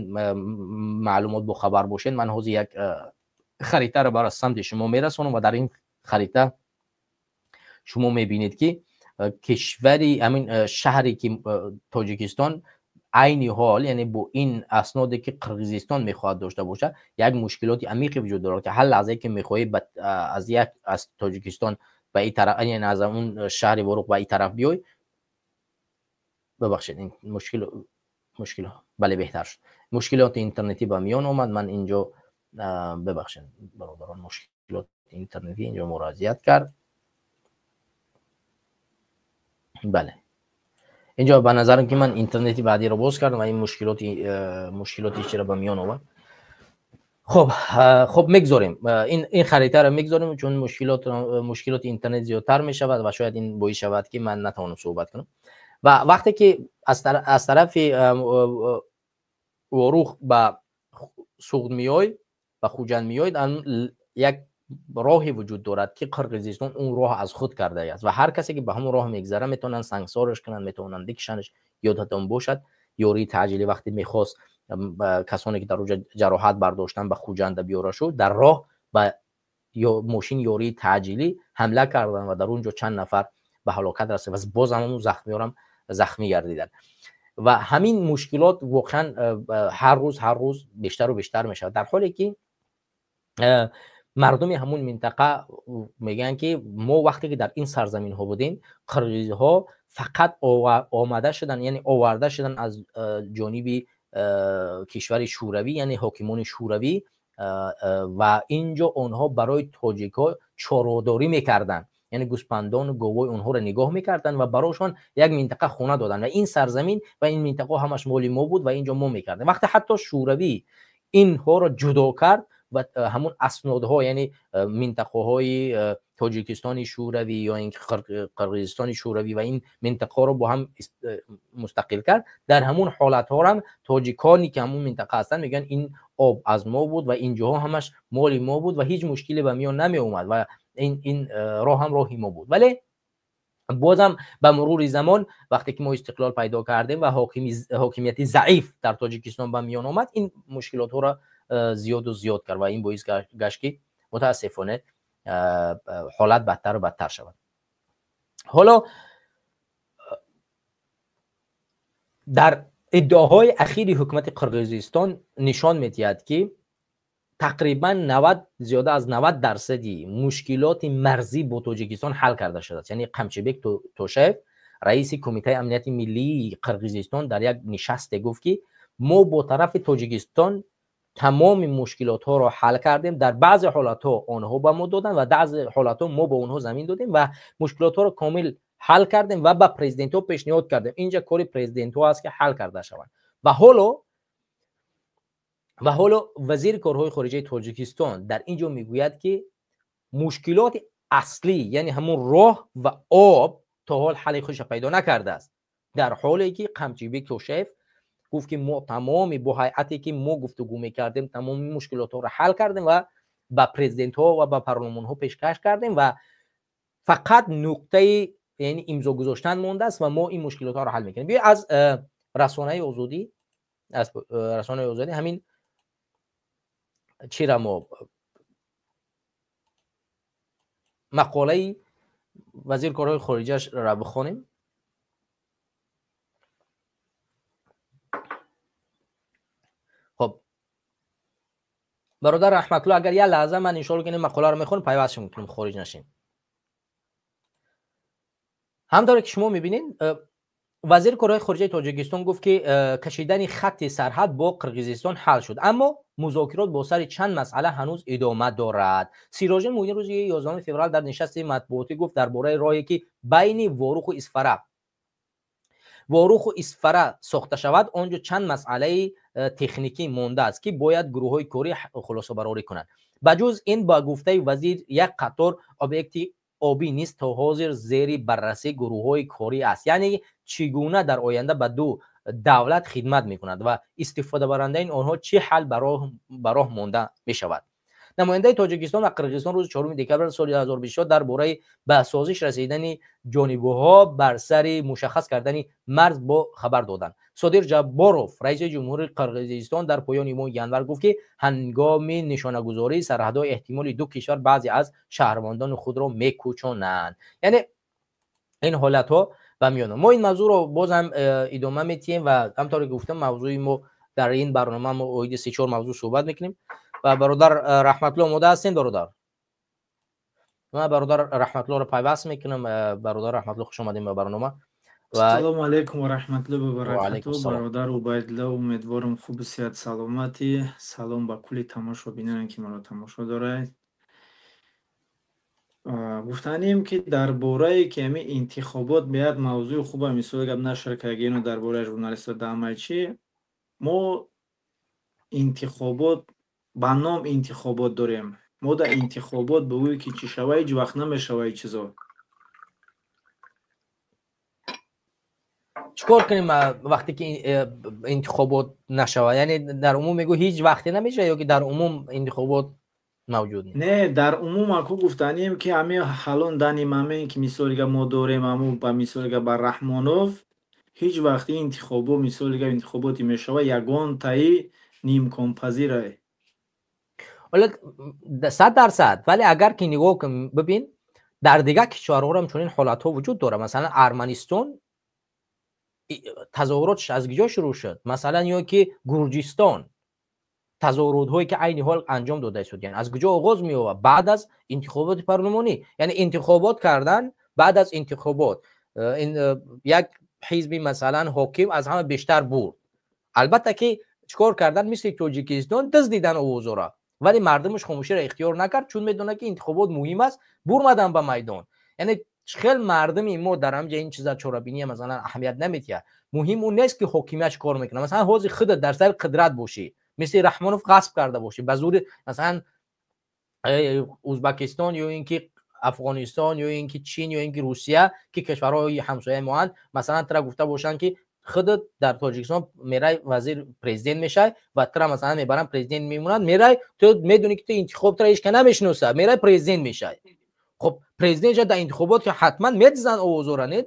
маълумот бохабар бошед, ман ҳозир як харитаро бар самти шумо мерасонам ва дар ин харита шумо мебинед, ки кишвари ҳамин шаҳре ки Тоҷикистон айни ҳол, яъне бо ин асноде ки Қирғизистон мехоҳад дошта бошад, як мушкилоти амиқе вуҷуд дорад, ки ҳар лаҳзае ки мехоҳӣ аз як аз Тоҷикистон ба ин тараф, яъне аз он шаҳри Ворух ба ин тараф биёй, бибахшед, ин мушкил, бале, беҳтар шуд, мушкилоти интернетӣ ба миён омад. Ман инҷо, бибахшед, бародарон, мушкилоти интернетӣ инҷо муроҷиат кард. Бале, инҷо ба назарам ки ман интернети баъдиро боз кардам ва ин мушкилоти чиро ба миён овард. Хуб, мегзорем, ин харитаро мегзорем, чун мушкилоти интернет зиёдтар мешавад ва шояд ин боис шавад, ки ман натавонам суҳбат кунам. Ва вақте ки аз тарафи Ворух ба Суғд меёй, ба Хуҷанд меёй, як роҳе вуҷуд дорад, ки Қирғизистон он роҳ аз худ кардааст ва ҳар касе ки ба ҳамон роҳ мегзара, метавонанд сангсораш кунанд, метавонанд бикшанаш. Ёдатон бошад, ёрии таъҷилӣ вақте мехост касоне ки дар оҷа ҷароҳат бардоштанд ба Хуҷанда биёрашу, дар роҳ ба мошини ёрии таъҷилӣ ҳамла карданд ва дар он ҷо чанд нафар ба ҳалокат расид ва боз ҳамон захмиёрам захмӣ гардиданд. Ва ҳамин мушкилот воқеан ҳар рӯз бештару бештар мешавад, дар ҳоле ки мардуми ҳамун минтақа мегӯянд, ки мо вақте ки дар ин сарзаминҳо будем, қирғизҳо фақат омада шуданд, яъне оварда шуданд аз ҷониби кишвари Шӯравӣ, яъне ҳокимони Шӯравӣ, ва инҷо онҳо барои тоҷикҳо чорводорӣ мекарданд, яъне гӯспандону говои онҳоро нигоҳ мекарданд ва барошон як минтақа хона доданд ва ин сарзамин ва ин минтақа ҳамаш моли мо буд ва инҷо мо мекардем. Вақте ҳатто Шӯравӣ инҳоро ҷудо кард ва ҳамун аснодҳо, яъне минтақаҳои Тоҷикистони Шӯравӣ ё ин Қирғизистони Шӯравӣ ва ин минтақаҳоро бо ҳам мустақил кард, дар ҳамун ҳолатҳорам тоҷиконе ки ҳамун минтақа ҳастанд, мегӯянд, ин об аз мо буд ва ин ҷоҳо ҳамаш моли мо буд ва ҳеҷ мушкиле ба миён намеомад ва ин роҳ ҳам роҳи мо буд. Вале бозам ба мурури замон, вақте ки мо истиқлол пайдо кардем ва ҳокимияти заиф дар Тоҷикистон ба миён омад, ин мушкилотҳоро зиёду зиёд кард ва ин боис гашт, ки мутаассифона ҳолат бадтару бадтар шавад. Ҳоло дар иддаоҳои ахири ҳукумати Қирғизистон нишон медиҳад, ки тақрибан 90, зиёда аз 90 дарсади мушкилоти марзӣ бо Тоҷикистон ҳал карда шудааст. Яъне Қамчибек Тошаев, раиси Кумитаи амнияти миллии Қирғизистон, дар як нишасте гуфт, ки мо бо тарафи Тоҷикистон тамоми мушкилотҳоро ҳал кардем. Дар баъзе ҳолатҳо онҳо ба мо доданд ва баъзе ҳолатҳо мо ба онҳо замин додем ва мушкилотҳоро комил ҳал кардем ва ба президентҳо пешниҳод кардем. Инҷа кори президентҳо аст, ки ҳал карда шаванд. Ва ҳоло вазири корҳои хориҷаи Тоҷикистон дар ин ҷо мегӯяд, ки мушкилоти аслӣ, яъне ҳамун роҳ ва об, то ҳол ҳалли худша пайдо накардааст, дар ҳоле ки Қамчибек Тошаев гуфт, ки мо тамоми бо ҳайате ки мо гуфтугӯ мекардем, тамоми мушкилотҳоро ҳал кардем ва ба президентҳо ва ба парламонҳо пешкаш кардем ва фақат нуқтаи, яъне имзо гузоштан мондааст ва мо ин мушкилотҳоро ҳал мекунем. Биё аз расонаи Озодӣ, аз расонаи Озодӣ ҳамин чира мо мақолаи вазири корҳои хориҷаашро бихонем. Хоб, бародар Раҳматулло, агар як лаҳза, ман иншоалло ки ин мақоларо мехонем, пайваст мекунем, хориҷ нашем. Ҳамтавре ки шумо мебинед, вазири корҳои хориҷаи Тоҷикистон гуфт, ки кашидани хатти сарҳад бо Қирғизистон ҳал шуд, аммо музокирот бо сари чанд масъала ҳанӯз идома дорад. Сироҷиддин Муҳиддин рӯзи 11 феврал дар нишасти матбуотӣ гуфт, дар бораи роҳе ки байни Воруху Исфара сохта шавад, он ҷо чанд масъалаи техникӣ мондааст, ки бояд гурӯҳҳои корӣ хулосабарорӣ кунанд. Ба ҷуз ин, ба гуфтаи вазир, як қатор объекти обӣ низ то ҳозир зери баррасии гурӯҳҳои корӣ аст, яъне чӣ гуна дар оянда ба ду давлат хидмат мекунад ва истифодабарандаи онҳо чӣ ҳал ба роҳ монда мешавад. Намояндаи Тоҷикистон ва Қирғизистон рӯзи 4 декабр соли 2024 дар бораи ба созиш расидани ҷонибҳо бар сари мушаххас кардани марз бо хабар доданд. Содир Ҷабборов, раиси ҷумҳури Қирғизистон, дар поёни моҳи январ гуфт, ки ҳангоми нишонагузории сарҳадҳои эҳтимоли ду кишвар баъзе аз шаҳрвандони худро мекӯчонанд. Яъне ин ҳолатҳо ба миён. Мо ин мавзӯъро боз ҳам идома медиҳем ва ҳамтавре ки гуфтам, мавзӯи мо дар ин барнома мо оиди 3-4 мавзӯъ суҳбат мекунем. Ва бародар Раҳматулло омода ҳастем, бародар? Ман бародар Раҳматуллоро пайваст мекунам. Бародар Раҳматулло, хуш омадем ба барнома. Ассалому алайкум ва раҳматуллоҳи ва баракатуҳ. Бародар Убайдулло, умедворам хубу сиҳат, саломатӣ. Салом ба кулли тамошобиноне, ки маро тамошо дорад. Гуфтанем, ки дар борае ки ҳамин интихобот меяд, мавзӯи хуба мисол гап нашр кардагино дар бораи журналистҳо даъмай чӣ, мо интихобот ба ном интихобот дорем. Мо дар интихобот бигӯй ки чӣ шава, ҳеҷ вақт намешава ин чизо. Чӣ кор кунем вақте ки интихобот нашава? Яъне дар умум мегӯ, ҳеҷ вақте намешава ё ки дар умум интихобот мавҷуд нест? Не, дар умум аку гуфтанем, ки ҳамин ҳалон дани мамен, ки мисолига мо дорем, ҳамун ба мисолига ба Раҳмонов, ҳеҷ вақти интихобот, мисолига интихоботе мешава, ягонтаи нимконпазирае. Ҳоло 100%, вале агар ки нигоҳ кун, бибин, дар дигар кишварҳо ҳам чунин ҳолатҳо вуҷуд дорад. Масалан, Арманистон тазоҳуротш аз куҷо шурӯъ шуд? Масалан, ё ки Гурҷистон тазоҳуротҳое, ки айни ҳол анҷом дода истодиянд, аз куҷо оғоз меёбад? Баъд аз интихоботи парлумонӣ. Яъне интихобот кардан, баъд аз интихобот як ҳизби, масалан, ҳоким аз ҳама бештар бурд. Албатта ки чӣ кор кардан? Мисли Тоҷикистон дуздидан овозора, вале мардумаш хомӯширо ихтиёр накард, чун медонад, ки интихобот муҳим аст, бурмадан ба майдон. Яъне хел мардуми мо дар ҳамҷа ин чиза чорабиния, масалан, аҳамият намедиҳад. Муҳим он нест, ки ҳокимият чӣ кор мекунад. Масалан, ҳозир худат дар сари қудрат бошӣ, мисли Раҳмонов ғасб карда бошӣ ба зури, масалан, Узбекистон ё ин ки Афғонистон ё ин ки Чин ё ин ки Русия, ки кишварҳои ҳамсояи моанд, масалан, тура гуфта бошанд, ки худат дар Тоҷикистон мерай, вазир, президент мешавӣ ва тура, масалан, мебаранд, президент мемонад, мерай, ту медонӣ, ки ту интихоб, тура ҳеҷ ка намешиносад, мерай, президент мешавӣ. Хуб, президент дар интихобот ки ҳатман медизанд овозора, не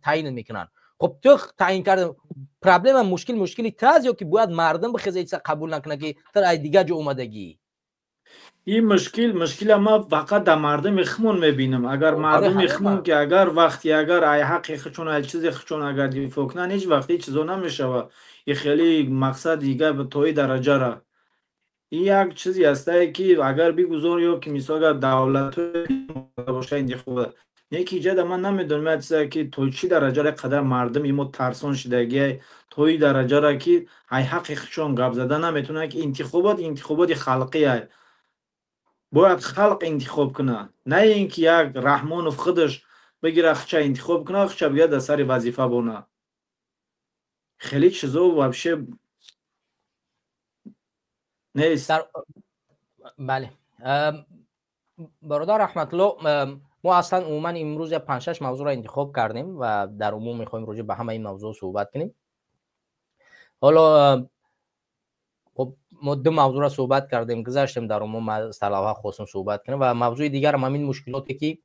таъин мекунанд. Хуб, ту таъин карда, проблема, мушкил, мушкили ту аст ё ки бояд мардум бихеза, чиза қабул накунад, ки ту аз дигар ҷо омадагӣ? Ин мушкил, мушкила ман фақат дар мардуми хумон мебинам. Агар мардуми хумон ки агар вақти агар ай ҳаққи худшон, ай чизи худшон агар дифоъ кунанд, ҳеҷ вақт ҳеҷ чизо намешава. И хеле мақсад дигар то и дараҷара. Ин як чизе ҳастае, ки агар бигузор ё ки мисол агар давлатҳое боша интихобот, не ки иҷада ман намедонам як чизе, ки то чӣ дараҷара қадар мардуми мо тарсон шидагиай, то и дараҷара, ки ай ҳаққи худшон гап зада наметавонанд, ки интихобот интихоботи халқиай, бояд халқ интихоб кунад, на ин ки як Раҳмонов худаш бигира, худша интихоб кунад, худша бигира, дар сари вазифа бонад. Хеле чизо вообще нест. Бале, бародар Раҳматулло, мо аслан умуман имрӯз як панҷ-шаш мавзӯъро интихоб кардем ва дар умум мехоҳем роҷеъ ба ҳамаи ин мавзӯъ суҳбат кунем. Ҳоло хуб, мо ду мавзӯъро суҳбат кардем, гузаштем. Дар умум сарлавҳа хостем суҳбат кунем ва мавзӯи дигарам ҳамин мушкилоте, ки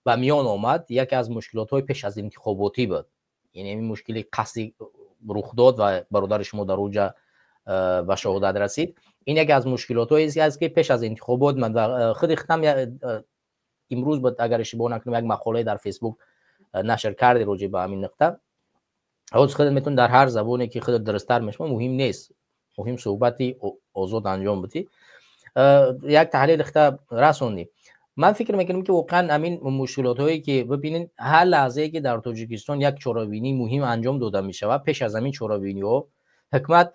ба миён омад, яке аз мушкилотҳои пеш аз интихоботӣ буд. Яъне ҳамин мушкили қасди рух дод ва бародари шумо дар уҷа ба шаҳодат расид. Ин яке аз мушкилотҳое аст, ки пеш аз интихобот ман ва худи худам имрӯз буд, агар иштибоҳ накунам, як мақолае дар Фейсбук нашр карди роҷеъ ба ҳамин нуқта. Ҳозир худат метавонӣ дар ҳар забоне, ки худат дурусттар мешавад, муҳим нест, муҳим суҳбати озод анҷом бидӣ, як таҳлил хита расондӣ. Ман фикр мекунам, ки воқеан ҳамин мушкилотҳое, ки бибинед, ҳар лаҳзае, ки дар Тоҷикистон як чорабинии муҳим анҷом дода мешавад, пеш аз ҳамин чорабиниҳо ҳукумат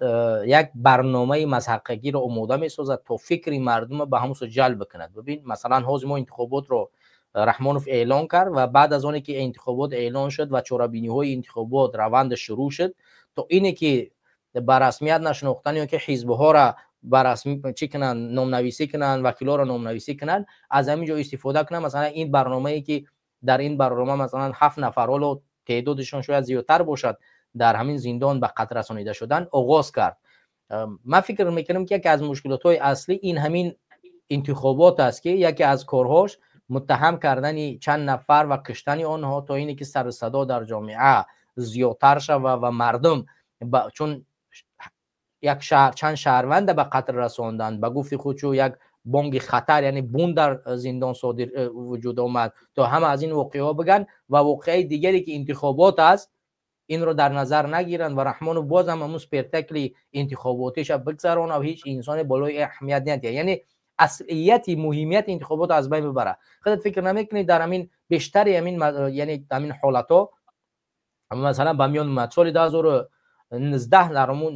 як барномаи мазҳакагиро омода месозад, то фикри мардумро ба ҳамон сӯ ҷалб бикунад. Бибин, масалан, ҳозир мо интихоботро Раҳмонов эълон кард ва баъд аз оне ки интихобот эълон шуд ва чорабиниҳои интихобот раванда шурӯъ шуд, то ине ки ба расмият нашинохтан ё ки ҳизбҳоро ба расм чӣ кунанд, номнависӣ кунанд, вакилҳоро номнависӣ кунанд, аз ҳамин ҷо истифода кунанд. Масалан, ин барномае, ки дар ин барнома, масалан, ҳафт нафар, ҳоло теъдодашон шояд зиёдтар бошад, дар ҳамин зиндон ба қатл расонида шуданд, оғоз кард. Ман фикр мекунам, ки яке аз мушкилотҳои аслӣ ин ҳамин интихобот аст, ки яке аз корҳош муттаҳам кардани чанд нафар ва куштани онҳо, то ине ки сару садо дар ҷомеа зиёдтар шава ва мардум, чун як шаҳр чанд шаҳрванда ба қатл расонданд, ба гуфти худ як бонги хатар, яъне бун дар зиндон содир вуҷуд омад, то ҳама аз ин воқеаҳо бигӯянд ва воқеаи дигаре ки интихобот аст, инро дар назар нагиранд ва Раҳмонов боз ҳам ҳамун спектакли интихоботиша бигзаронад ва ҳеҷ инсоне болои аҳамият надиҳад, яъне аслияти муҳимияти интихоботро аз байн бибарад. Худат фикр намекунӣ, дар ҳамин бештари ҳамин, яъне ҳамин ҳолатҳо, масалан, ба миён омад соли 2019 дар ҳамун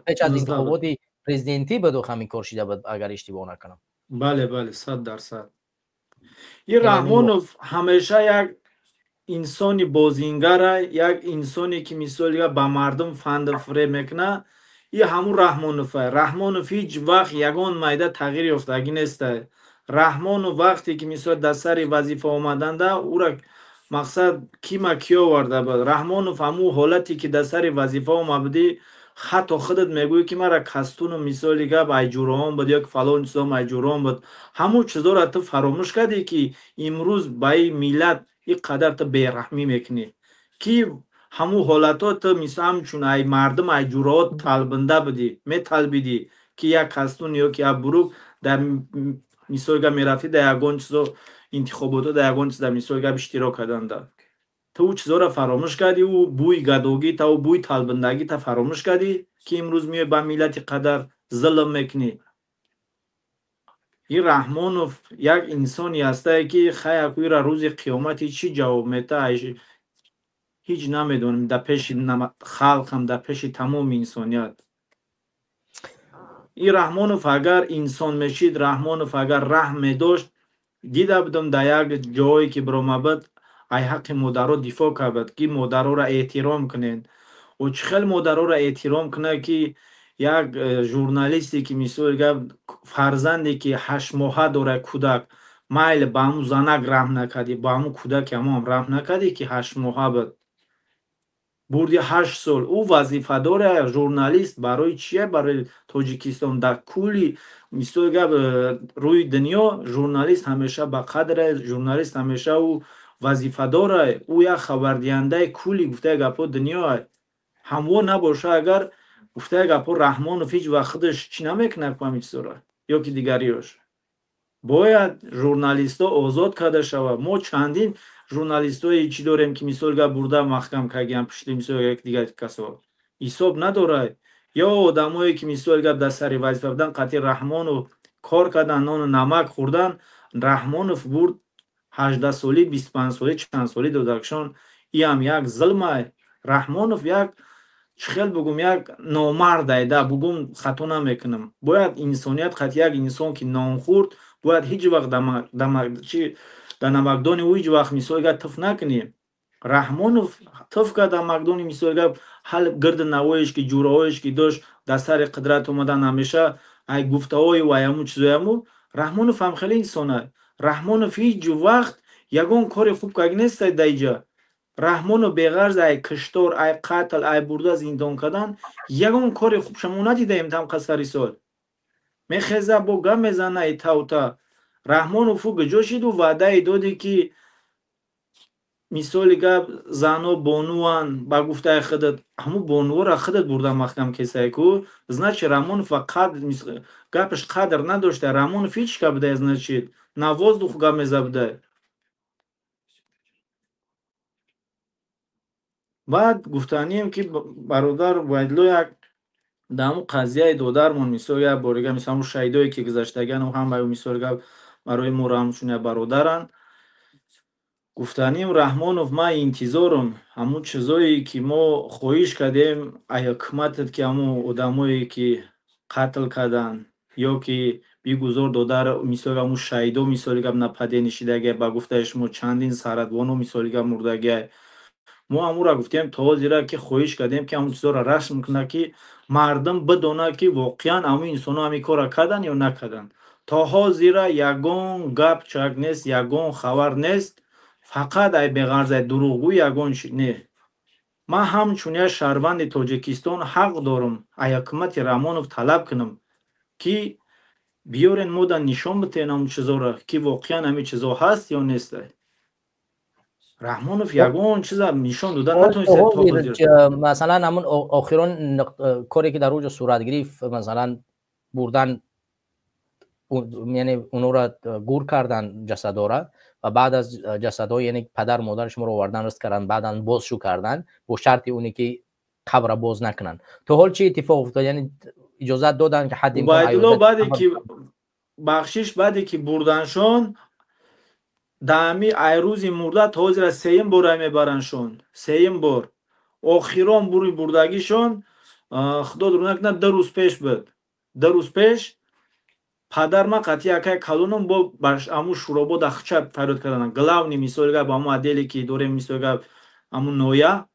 пеш аз интихоботи президентӣ буд, ҳамин кор шида буд, агар иштибоҳ накунам. Бале, бале, 100%. Ин Раҳмонов ҳамеша як инсони бозингара, як инсоне ки мисоли ба мардум фанду фиреб мекунад. И ҳамун Раҳмонов. Раҳмонов ҳеҷ вақт ягон майда тағйир ёфтагӣ нестай. Раҳмонов вақте ки мисол дар сари вазифа омаданда, ӯра мақсад кима ки оварда буд. Раҳмонов ҳамун ҳолате ки дар сари вазифа омад будӣ, ҳатто худат мегӯӣ, ки мара кастуну мисоли гап айҷуроон буд ё фалон чизом айҷуроон буд. Ҳамун чизоро ту фаромӯш кардӣ, ки имрӯз ба ин миллат ин қадар ту бераҳмӣ мекунӣ, ки ҳамун ҳолатҳо ту мисол ҳамчун ай мардум, ай ҷуроот талбинда будӣ, металбидӣ, ки як кастун ё ки як бурук дар мисоли гап мерафтӣ дар ягон чизо, интихоботҳо, дар ягон чиз дар мисоли гап иштирок карданда. Ту ӯ чизоро фаромӯш кардӣ, ӯ бӯи гадогӣ та, ӯ бӯи талбиндагӣ та фаромӯш кардӣ, ки имрӯз меои ба миллати қадар зулм мекунӣ. Ин Раҳмонов як инсоне ҳастае, ки хаяку ира рӯзи қиёмати чӣ ҷавоб метаҳад, ҳеҷ намедонем, дар пеши халқам, дар пеши тамоми инсоният. Ин Раҳмонов агар инсон мешид, Раҳмонов агар раҳм медошт, дида будам дар як ҷое ки биромад, ай ҳаққи модаро дифоъ кард, ки модароро эҳтиром кунед. Ӯ чӣ хел модароро эҳтиром кунад, ки як журналисте ки мисоли гап фарзанде ки 8 моҳа дорад кӯдак, майли, ба ҳамун занак раҳм накардӣ, ба ҳамун кӯдаки ҳамоам раҳм накардӣ, ки 8 моҳа буд, бурди 8 сол. Ӯ вазифадоре, журналист барои чие? Барои Тоҷикистон, дар кулли мисоли гап рӯи дунё журналист ҳамеша ба қадре, журналист ҳамеша ӯ вазифадоре, ӯ як хабардиҳандаи кулли гуфтаи гапҳо дунёа. Ҳамво набоша агар, гуфтаи гапҳо, Раҳмонов ҳеҷ вақт худаш чӣ намекунад ҳамин чизоро ё ки дигариёш. Бояд журналистҳо озод карда шавад. Мо чандин журналистҳое чӣ дорем, ки мисол гап бурда маҳкам кардагиам пушти мисол як дигар касо ҳисоб надорад, ё одамое ки мисоли гап дар сари вазифа будан, қатъи Раҳмонов кор кардан, нону намак хӯрдан. Раҳмонов бурд 18-солӣ, 25-солӣ, чандсолӣ додакшон. Иам як зулмай. Раҳмонов як чӣ хел бугум, як номардай да бугум, хато намекунам. Бояд инсоният қат як инсон ки нон хӯрд, бояд ҳеҷ вақт дар намакдони ӯ ҳеҷ вақт мисоли гап туф накунӣ. Раҳмонов туф кард дар намакдони мисоли гап ҳал гирди навоеш ки ҷураҳоеш ки дошт дар сари қудрат омадан, ҳамеша ай гуфтаҳои ай ҳамун чизояму. Раҳмонов ҳам хеле инсона. Раҳмонов ҳеҷ вақт ягон кори хуб кард нестай дар иҷа. Раҳмонов беғарз ай киштор, ай қатл, ай бурда зиндон кардан ягон кори хубша мо надидаем. Тамқа сари сол мехеза, бо гап мезана и тавта. Раҳмонов ӯ куҷо шиду ваъдае доде, ки мисоли гап зано бонуан, ба гуфтаи худат ҳамун бонуора худат бурда маҳкам кесай ку. Значит, Раҳмонов қадр, гапаш қадр надошта. Раҳмонов ҳеҷ ка буда, значит, на воздух гап меза буда. Баъд гуфтанием, ки бародар Убайдулло, як дар ҳамун қазияи додармон, мисол як борига, мисол ҳамун шаҳидое ки гузаштагиан, ҳамаи мисоли гап барои мо ҳамчун як бародаранд. Гуфтаним, Раҳмонов, ман интизорам ҳамун чизое ки мо хоҳиш кардем ай ҳукуматат, ки ҳамун одамое ки қатл карданд ё ки бигузор додар, мисоли ҳамун шаҳидо, мисоли гап нападение шидагия, ба гуфтаи шумо чандин саратбоно мисоли гап мурдагия. Мо ҳамура гуфтем, то ҳозира ки хоҳиш кардем, ки ҳамун чизоро расм кунад, ки мардум бидонад, ки воқеан ҳамун инсонҳо ҳамин корро карданд ё накарданд. То ҳозира ягон гап чак нест, ягон хабар нест, фақат ай беғарз ай дурӯғгӯ, ягон чи не. Ман ҳамчун як шаҳрванди Тоҷикистон ҳақ дорам ай ҳукумати Раҳмонов талаб кунам. Ки биёрен мода нишон битен ҳамун чизоро, ки воқеан ҳамин чизо ҳаст ё нест. Раҳмонов ягон чиза нишон дода натонистад. Масалан, ҳамун охирон коре ки дар оҷо сурат гирифт, масалан, бурдан, яъне онҳоро гур кардан ҷасадора ва баъд аз ҷасадҳо, яъне падар модари шуморо овардан, раст кардан, баъдан бозшу кардан бо шарти оне ки қабра боз накунанд. То ҳол чӣ иттифоқ уфтод? Яъне иҷозат доданд ки ҳадди Убайдулло, баъде ки, бахшиш, баъде ки бурданшон даами айрӯзи мурда то ҳозира сеюм бора мебарандшон, сеюм бор. Охирон бури бурдагишон, худо дур накунад, 2 рӯз пеш буд. 2 рӯз пеш падар ма қатъи акай калоном бо аму Шӯробода хча фарёд карданд. Главный, мисоли гап, аму отделе ки дорем, мисоли гап, аму ноя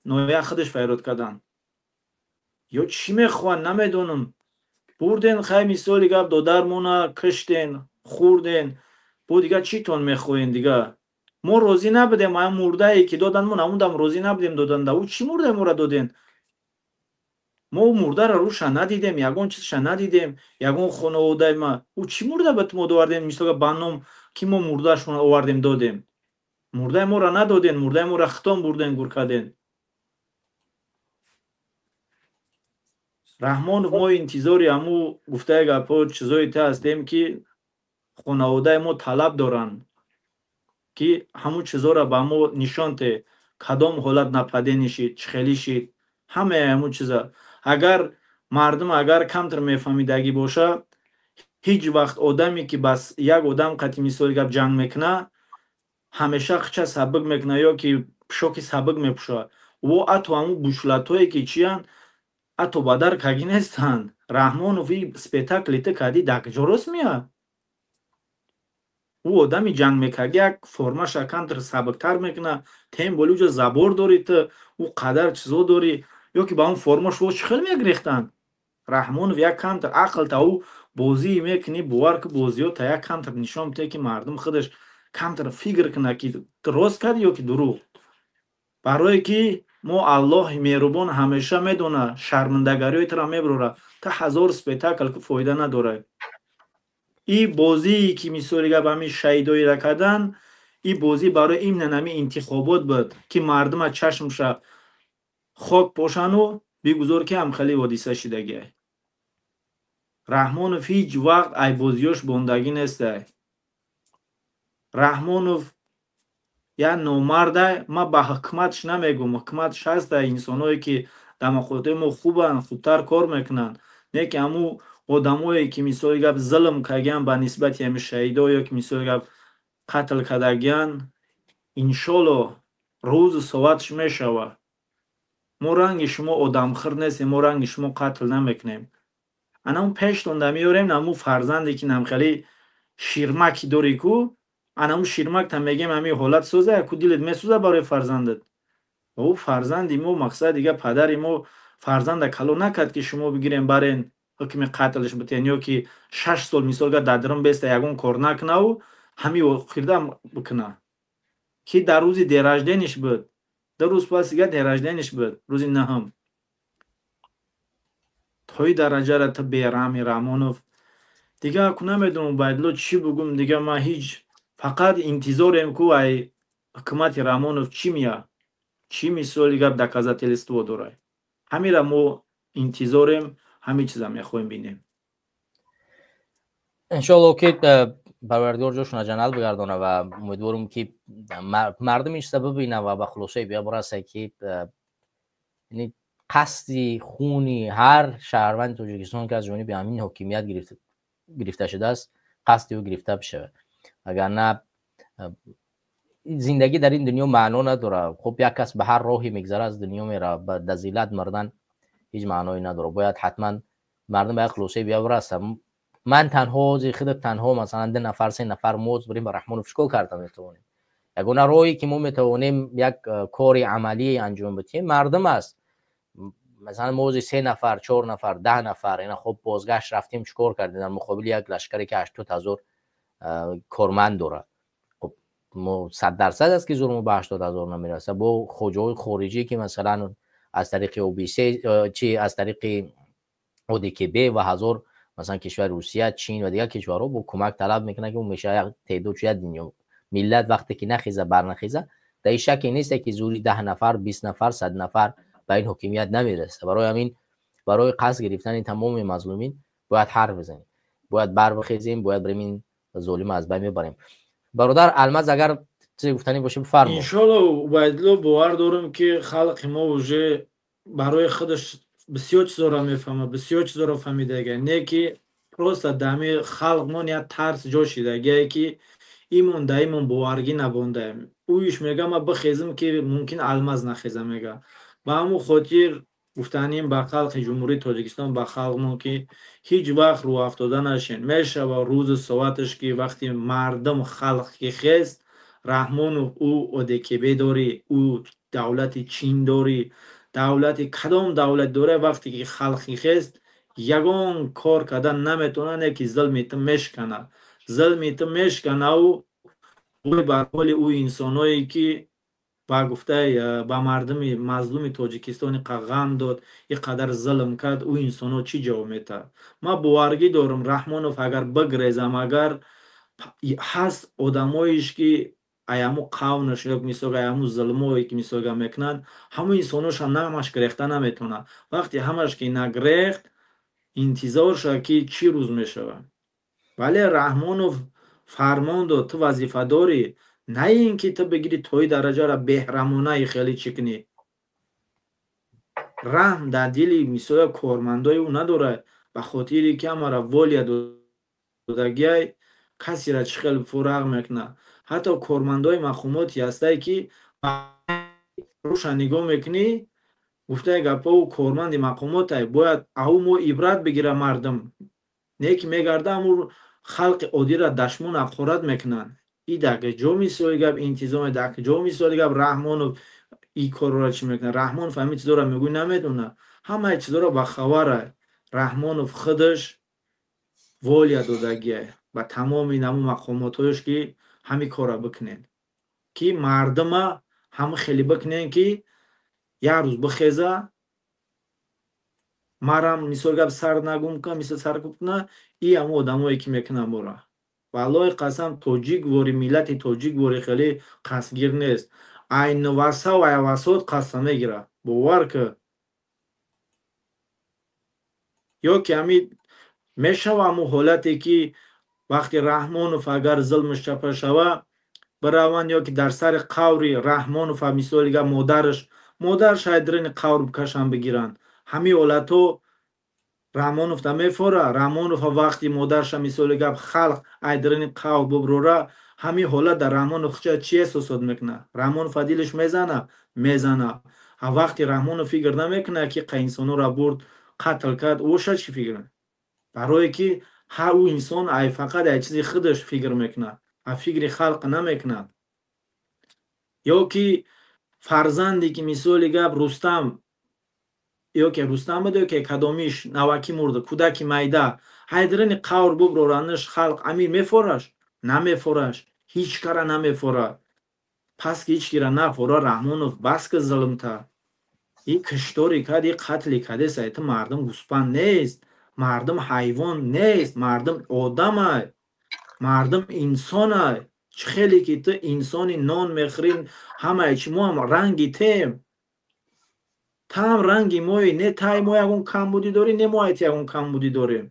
худаш фарёд карданд. Ё чӣ мехоҳанд, намедонам. Бурден, хай, мисоли гап, додармона киштен, хӯрден, бо дига читон мехоҳен? Дига мо розӣ набудем. Ам мурдае ки додан, мо намудам розӣ набудем доданда. Ӯ чӣ мурдае моро доден? Мо мурдаро рӯша надидем, ягон чизша надидем, ягон хонаводаи ма. Ӯ чӣ мурда ба мо довардем, мисол, ба ном ки мо мурдаашон овардем додем? Мурдаи моро надоден, мурдаи моро хитон бурден, гур карден. Раҳмонов, мо интизори ҳаму гуфтаи гапҳо, чизои та ҳастем, ки хонаводаи мо талаб доранд, ки ҳамун чизоро ба мо нишон те, кадом ҳолат нападение шид, чӣ хелӣ шид, ҳамаи ҳамун чиза. Агар мардум агар камтар мефаҳмидагӣ боша, ҳеҷ вақт одаме ки бас як одам қати, мисоли гап, ҷанг мекуна, ҳамеша хича сабук мекуна ё ки пӯшоки сабук мепӯша. Во ато ҳамун бушлатое ки чиянд, ато бадар кагӣ нестанд. Раҳмонов, и спектакли ту кади дар куҷо рост меяд? Ӯ одами ҷанг мекард, як формаша камтар сабуктар мекуна, тем более уҷо забор дорӣ ту, ӯ қадар чизо дорӣ, ё ки ба он форма шумо чӣ хел мегирехтанд? Раҳмонов, як камтар ақл та ӯ бозӣ мекунӣ, бовар ки бозиҳо та як камтар нишон бите, ки мардум худаш камтар фикр кунад, ки ту рост кардӣ ё ки дурӯғ. Барое ки мо Аллоҳи меҳрубон ҳамеша медона, шармандагариҳои туро мебарора. Ту ҳазор спектакл ки фоида надорад. И бозие ки, мисоли гап, ҳамин шаҳидоира кардан, и бозӣ барои именно ҳамин интихобот буд, ки мардума чашмша хок пошану бигузор, ки ҳамхели ҳодиса шидагиай. Раҳмонов ҳеҷ вақт ай бозиёш бондагӣ нестай. Раҳмонов як номардай. Ман ба ҳукуматш намегӯм, ҳукуматш ҳастай инсоное ки дар мақомотҳои мо хубанд, хубтар кор мекунанд, не ки ҳамун одамое ки, мисоли гап, зулм кардагиан ба нисбати ҳамин шаҳидо ё ки, мисоли гап, қатл кардагиан, иншолло, рӯзу соатш мешавад. Мо ранги шумо одамхӯр нестем, мо ранги шумо қатл намекунем. Анамун пештонда меорем, намун фарзанде ки намхели ширмаки дорӣ ку, анамун ширмакта мегем, ҳамин ҳолат сӯза ку, дилет месӯза барои фарзандат. Ӯ фарзанди мо, мақсад, дига падари мо фарзанда калон накард, ки шумо бигирем, барен, ҳукми қатлш битен ё ки 6 сол, мисол гап, дар дарун беста, ягон кор накунаву ҳамин охирда бикуна, ки дар рӯзи день рождениш буд, 2 рӯз пас дига день рождениш буд, рӯзи наҳум. Тои дараҷара ту бераҳми, Раҳмонов. Дига ку намедонам, Убайдулло, чӣ бугум. Дига ман ҳеҷ, фақат интизорем ку ай ҳукумати Раҳмонов чӣ меяд, чӣ, мисоли гап, доказательство дорад. Ҳамира мо интизорем, ҳамин чиза мехоҳем бинем. Иншоалло, ки Парвардигор ҷошона ҷаннат бигардона ва умедворум, ки мардум ин чиза бибина ва ба хулосае биёбараса, ки қасди хуни ҳар шаҳрванди Тоҷикистон, ки аз ҷониби ҳамин ҳокимият гирифта шудааст, қасди ӯ гирифта бишавад. Вагарна зиндагӣ дар ин дунё маъно надорад. Хуб, як кас ба ҳар роҳе мегзара, аз дунё меравад, ба зиллат мурдан ҳеҷ маъное надорад. Бояд ҳатман мардум ба як хулосае биёбараса. Ман танҳо худат танҳо, масалан, ду нафар, се нафар моз бурем, ба Раҳмонов чикор карда метавонем? Ягона роҳе ки мо метавонем як кори амалӣ анҷом бидиҳем, мардум аст. Масалан, мо се нафар, чор нафар, 10 нафар, ина хуб, бозгашт рафтем, чикор кардем дар муқобили як лашкаре ки 80 000 корманд дорад? Хуб, мо 100% аст, ки зурмо ба 80 000 намерасад. Бо хоҷаҳои хориҷӣ, ки масалан аз тариқи ОБСЕ, чи аз тариқи ОДКБ ва ҳазор Масалан, кишвари Русия, Чин ва дигар кишварҳо бо кӯмак талаб мекунанд, ки ӯ мешавад як теъдод шояд дунё. Миллат вақте ки нахеза, барнахеза, дар ин шаке нест, ки зури 10 нафар, 20 нафар, 100 нафар ба ин ҳокимият намерасад. Барои ҳамин, барои қасд гирифтани тамоми мазлумин бояд ҳарф бизанем, бояд барбихезем, бояд барем ин золим аз байн мебарем. Бародар Алмаз, агар чизе гуфтанӣ боше, бифармо. Иншоалло, Убайдулло, бовар дорам, ки халқи мо уже барои худаш бисёр чизоро мефаҳмад, бисёр чизоро фаҳмидага. Не ки просто дами халқмон як тарс ҷо шидагие, ки имон да имон боваргӣ набондаем. Ӯиш мега, ма бихезм, ки мумкин Алмаз нахеза, мега. Ба ҳамун хотир гуфтаним ба халқи Ҷумҳурии Тоҷикистон, ба халқмон, ки ҳеҷ вақт рӯҳафтода нашен. Мешава рӯзу соаташ, ки вақти мардум, халқ ки хест, Раҳмонов, ӯ ОДКБ дорӣ, ӯ давлати Чин дорӣ, давлати кадом давлат дора, вақте ки халқи хест, ягон кор кардан наметавонад, не ки зулми ту мешканад, зулми ту мешканаву бар ҳоли ӯ инсоное, ки ба гуфтаи ба мардуми мазлуми Тоҷикистон иқа ғам дод, ин қадар зулм кард, ӯ инсонҳо чӣ ҷавоб метаҳад? Ман боваргӣ дорам, Раҳмонов агар бигрезам, агар ҳаст одамоеш, ки аяму қавнаш ё мисол аяму зулмое, ки мисолга мекунанд, ҳамун инсоноша ҳамаш гирехта наметавонад. Вақте ҳамаш ки нагрехт, интизор шавад, ки чӣ рӯз мешавад. Вале Раҳмонов фармон дод, ту вазифадорӣ, на ин ки ту бигирӣ тои дараҷаро беҳрамонаи хеле чӣ кунӣ. Раҳм дар дили мисоля кормандои ӯ надорад, ба хотире ки ҳамаро воля додагиай, касеро чӣ хел фурағ мекунад. Ҳатто кормандои мақомоте ҳастае, ки рӯша нигоҳ мекунӣ, гуфтаи гапҳо, ӯ корманди мақомотай, бояд ау мо ибрат бигира мардум, не ки мегарда ҳамун халқи оддиро дашмон ҳақорат мекунанд. И дар ҷо мисоли гап интизоме, дар ҷо мисоли гап Раҳмонов и корро чӣ мекунад? Раҳмонов ҳамин чизоро мегӯй, намедонад, ҳамаи чизоро бахабара. Раҳмонов худаш воля додагиай ба тамоми наму мақомотҳояш, ки ҳамин корро бикунед, ки мардума ҳама хеле бикунед, ки як рӯз бихеза, марам мисол гап сар нагум кунам, мисол саркуб куна и ҳамун одамое, ки мекунанд мора. Валлоҳи қасам, тоҷик вори, миллати тоҷик вори хеле қасдгир нест. Айнувасав айвасот қасда мегирад, бовар ки. Ё ки ҳамин мешава, ҳамун ҳолате, ки вақти Раҳмонов агар зулмаш чапа шава, бираванд ё ки дар сари қаври Раҳмонов, мисоли гап, модараш айдрини қавр бикашанд, бигиранд. Ҳамин ҳолатҳо Раҳмонов да мефора. Раҳмонов вақти модарша, мисоли гап, халқ айдрини қавр буброра, ҳамин ҳолат дар Раҳмонов чӣ эҳсосот мекунад? Раҳмонов дилаш мезана, мезана. А вақти Раҳмонов фикр намекунад, ки қа инсонҳоро бурд, қатл кард, ӯша чӣ фикр? Барое ки ҳар ӯ инсон ай фақат ай чизи худаш фикр мекунад, а фикри халқ намекунад. Ё ки фарзанде, ки мисоли гап Рустам, ё ки Рустам буд, ё ки кадомиш навакӣ мурда, кӯдаки майда ҳайдрини қавр буброранаш, халқ амир мефораш, намефораш, ҳеҷ кара намефорад. Пас ки ҳеҷ кира нафора, Раҳмонов, бас ки зулмта, и киштори кард, и қатли кардеса. Ту мардум гӯспанд нест, мардум ҳайвон нест, мардум одамай, мардум инсонай. Чӣ хеле ки ту инсони, нон мехӯрӣ, ҳамаи чи мо ҳам ранги тем, таам ранги мои, не таи мо ягон камбудӣ дорӣ, не мо айти ягон камбудӣ дорем.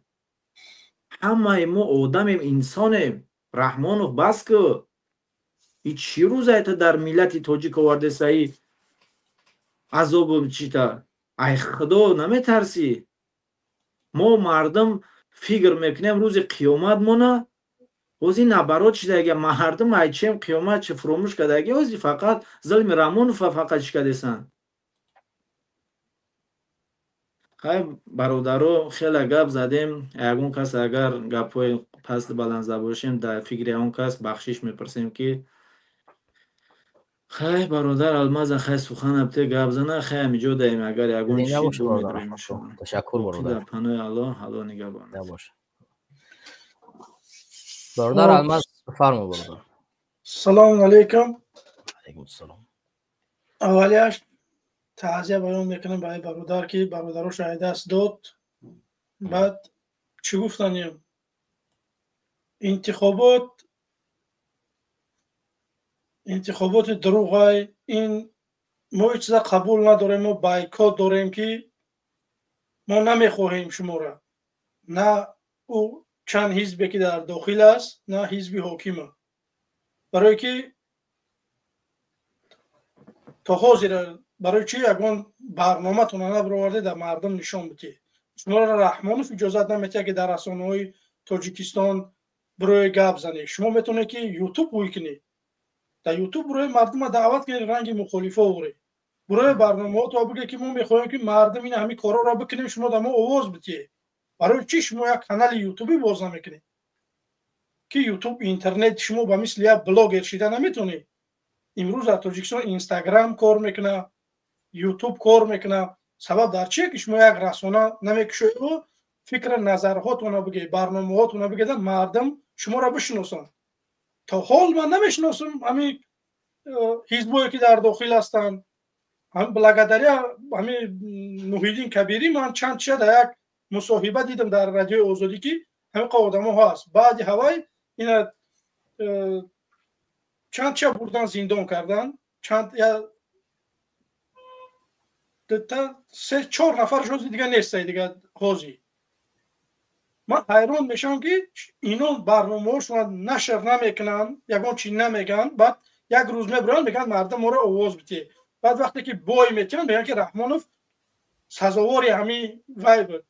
Ҳамаи мо одамем, инсонем. Раҳмонов, бас ку. И чӣ рӯзае ту дар миллати тоҷик овардесаи азобу чита? Ай Худо наметарсӣ? Мо мардум фикр мекунем рӯзи қиёмат мона ҳози набарот шидаги, мардум айчем қиёмат чи фуромӯш кардаги, ҳози фақат зулми Раҳмонова фақат чӣ кардесанд. Хай, бародаро, хеле гап задем. Ягон кас агар гапҳои пасту баланд зада бошем, дар фикри ягон кас бахшиш мепурсем. Ки хай, бародар Алмаза, хай, сухана бите, гап зана. Хай, ҳамиҷо даем, агар ягон чи. Ташаккур, бародар. Дар панои Аллоҳ, Аллоҳ нигаҳбон. Бародар Алмаз, бифармо, бародар. Салому алайкум. Алайкум ассалом. Аввалияш таъзия баён мекунам барои бародар, ки бародарош ай даст дод. Баъд Чӣ гуфтанем, интихобот интихоботи дурӯғай. Ин мо ҳеҷ чиза қабул надорем. Мо бойкот дорем, ки мо намехоҳем шуморо, на ӯ чанд ҳизбе ки дар дохил аст, на ҳизби ҳокима, барое ки то ҳозир барои чӣ ягон барноматона набароварде, дар мардум нишон бидиҳед? Шуморо Раҳмонов иҷозат наметиҳад, ки дар расонаҳои Тоҷикистон бирои гап занед. Шумо метавонед, ки Ютуб ҳуй кунед, дар Ютуб бирои мардума даъват кунед, ранги мухолифо оред, бирои барномаҳото бигӯед, ки мо мехоҳем, ки мардум ин ҳамин корҳоро бикунем, шумо дар мо овоз бидиҳед. Барои чӣ шумо як канали ютубӣ боз намекунед, ки Ютуб, интернет, шумо ба мисли як блогер шида наметавонед? Имрӯз дар Тоҷикистон Инстаграм кор мекунад, Ютуб кор мекунад. Сабаб дар чие, ки шумо як расона намекушоеду фикри назарҳотона бигӯед, барномаҳотона бигӯед, мардум шуморо бишиносанд? То ҳол ман намешиносам ҳамин ҳизбое ки дар дохил ҳастанд. Благодаря ҳамин Муҳиддин Кабирӣ ман чанд чиза дар як мусоҳиба дидам дар Радиои Озодӣ, ки ҳамин одамо ҳаст. Баъди ҳавай ина чанд чия бурдан, зиндон кардан, чанд се чор нафарш ҳози дига нестай. Дига ҳозир ман ҳайрон мешавам, ки ино барномаҳошона нашр намекунанд, ягон чи намегӯянд. Баъд як рӯз мебироянд, мегӯянд, мардум моро овоз бидиҳед. Баъд вақте ки бой метиҳанд, мегӯянд, ки Раҳмонов сазовори ҳамин вай буд,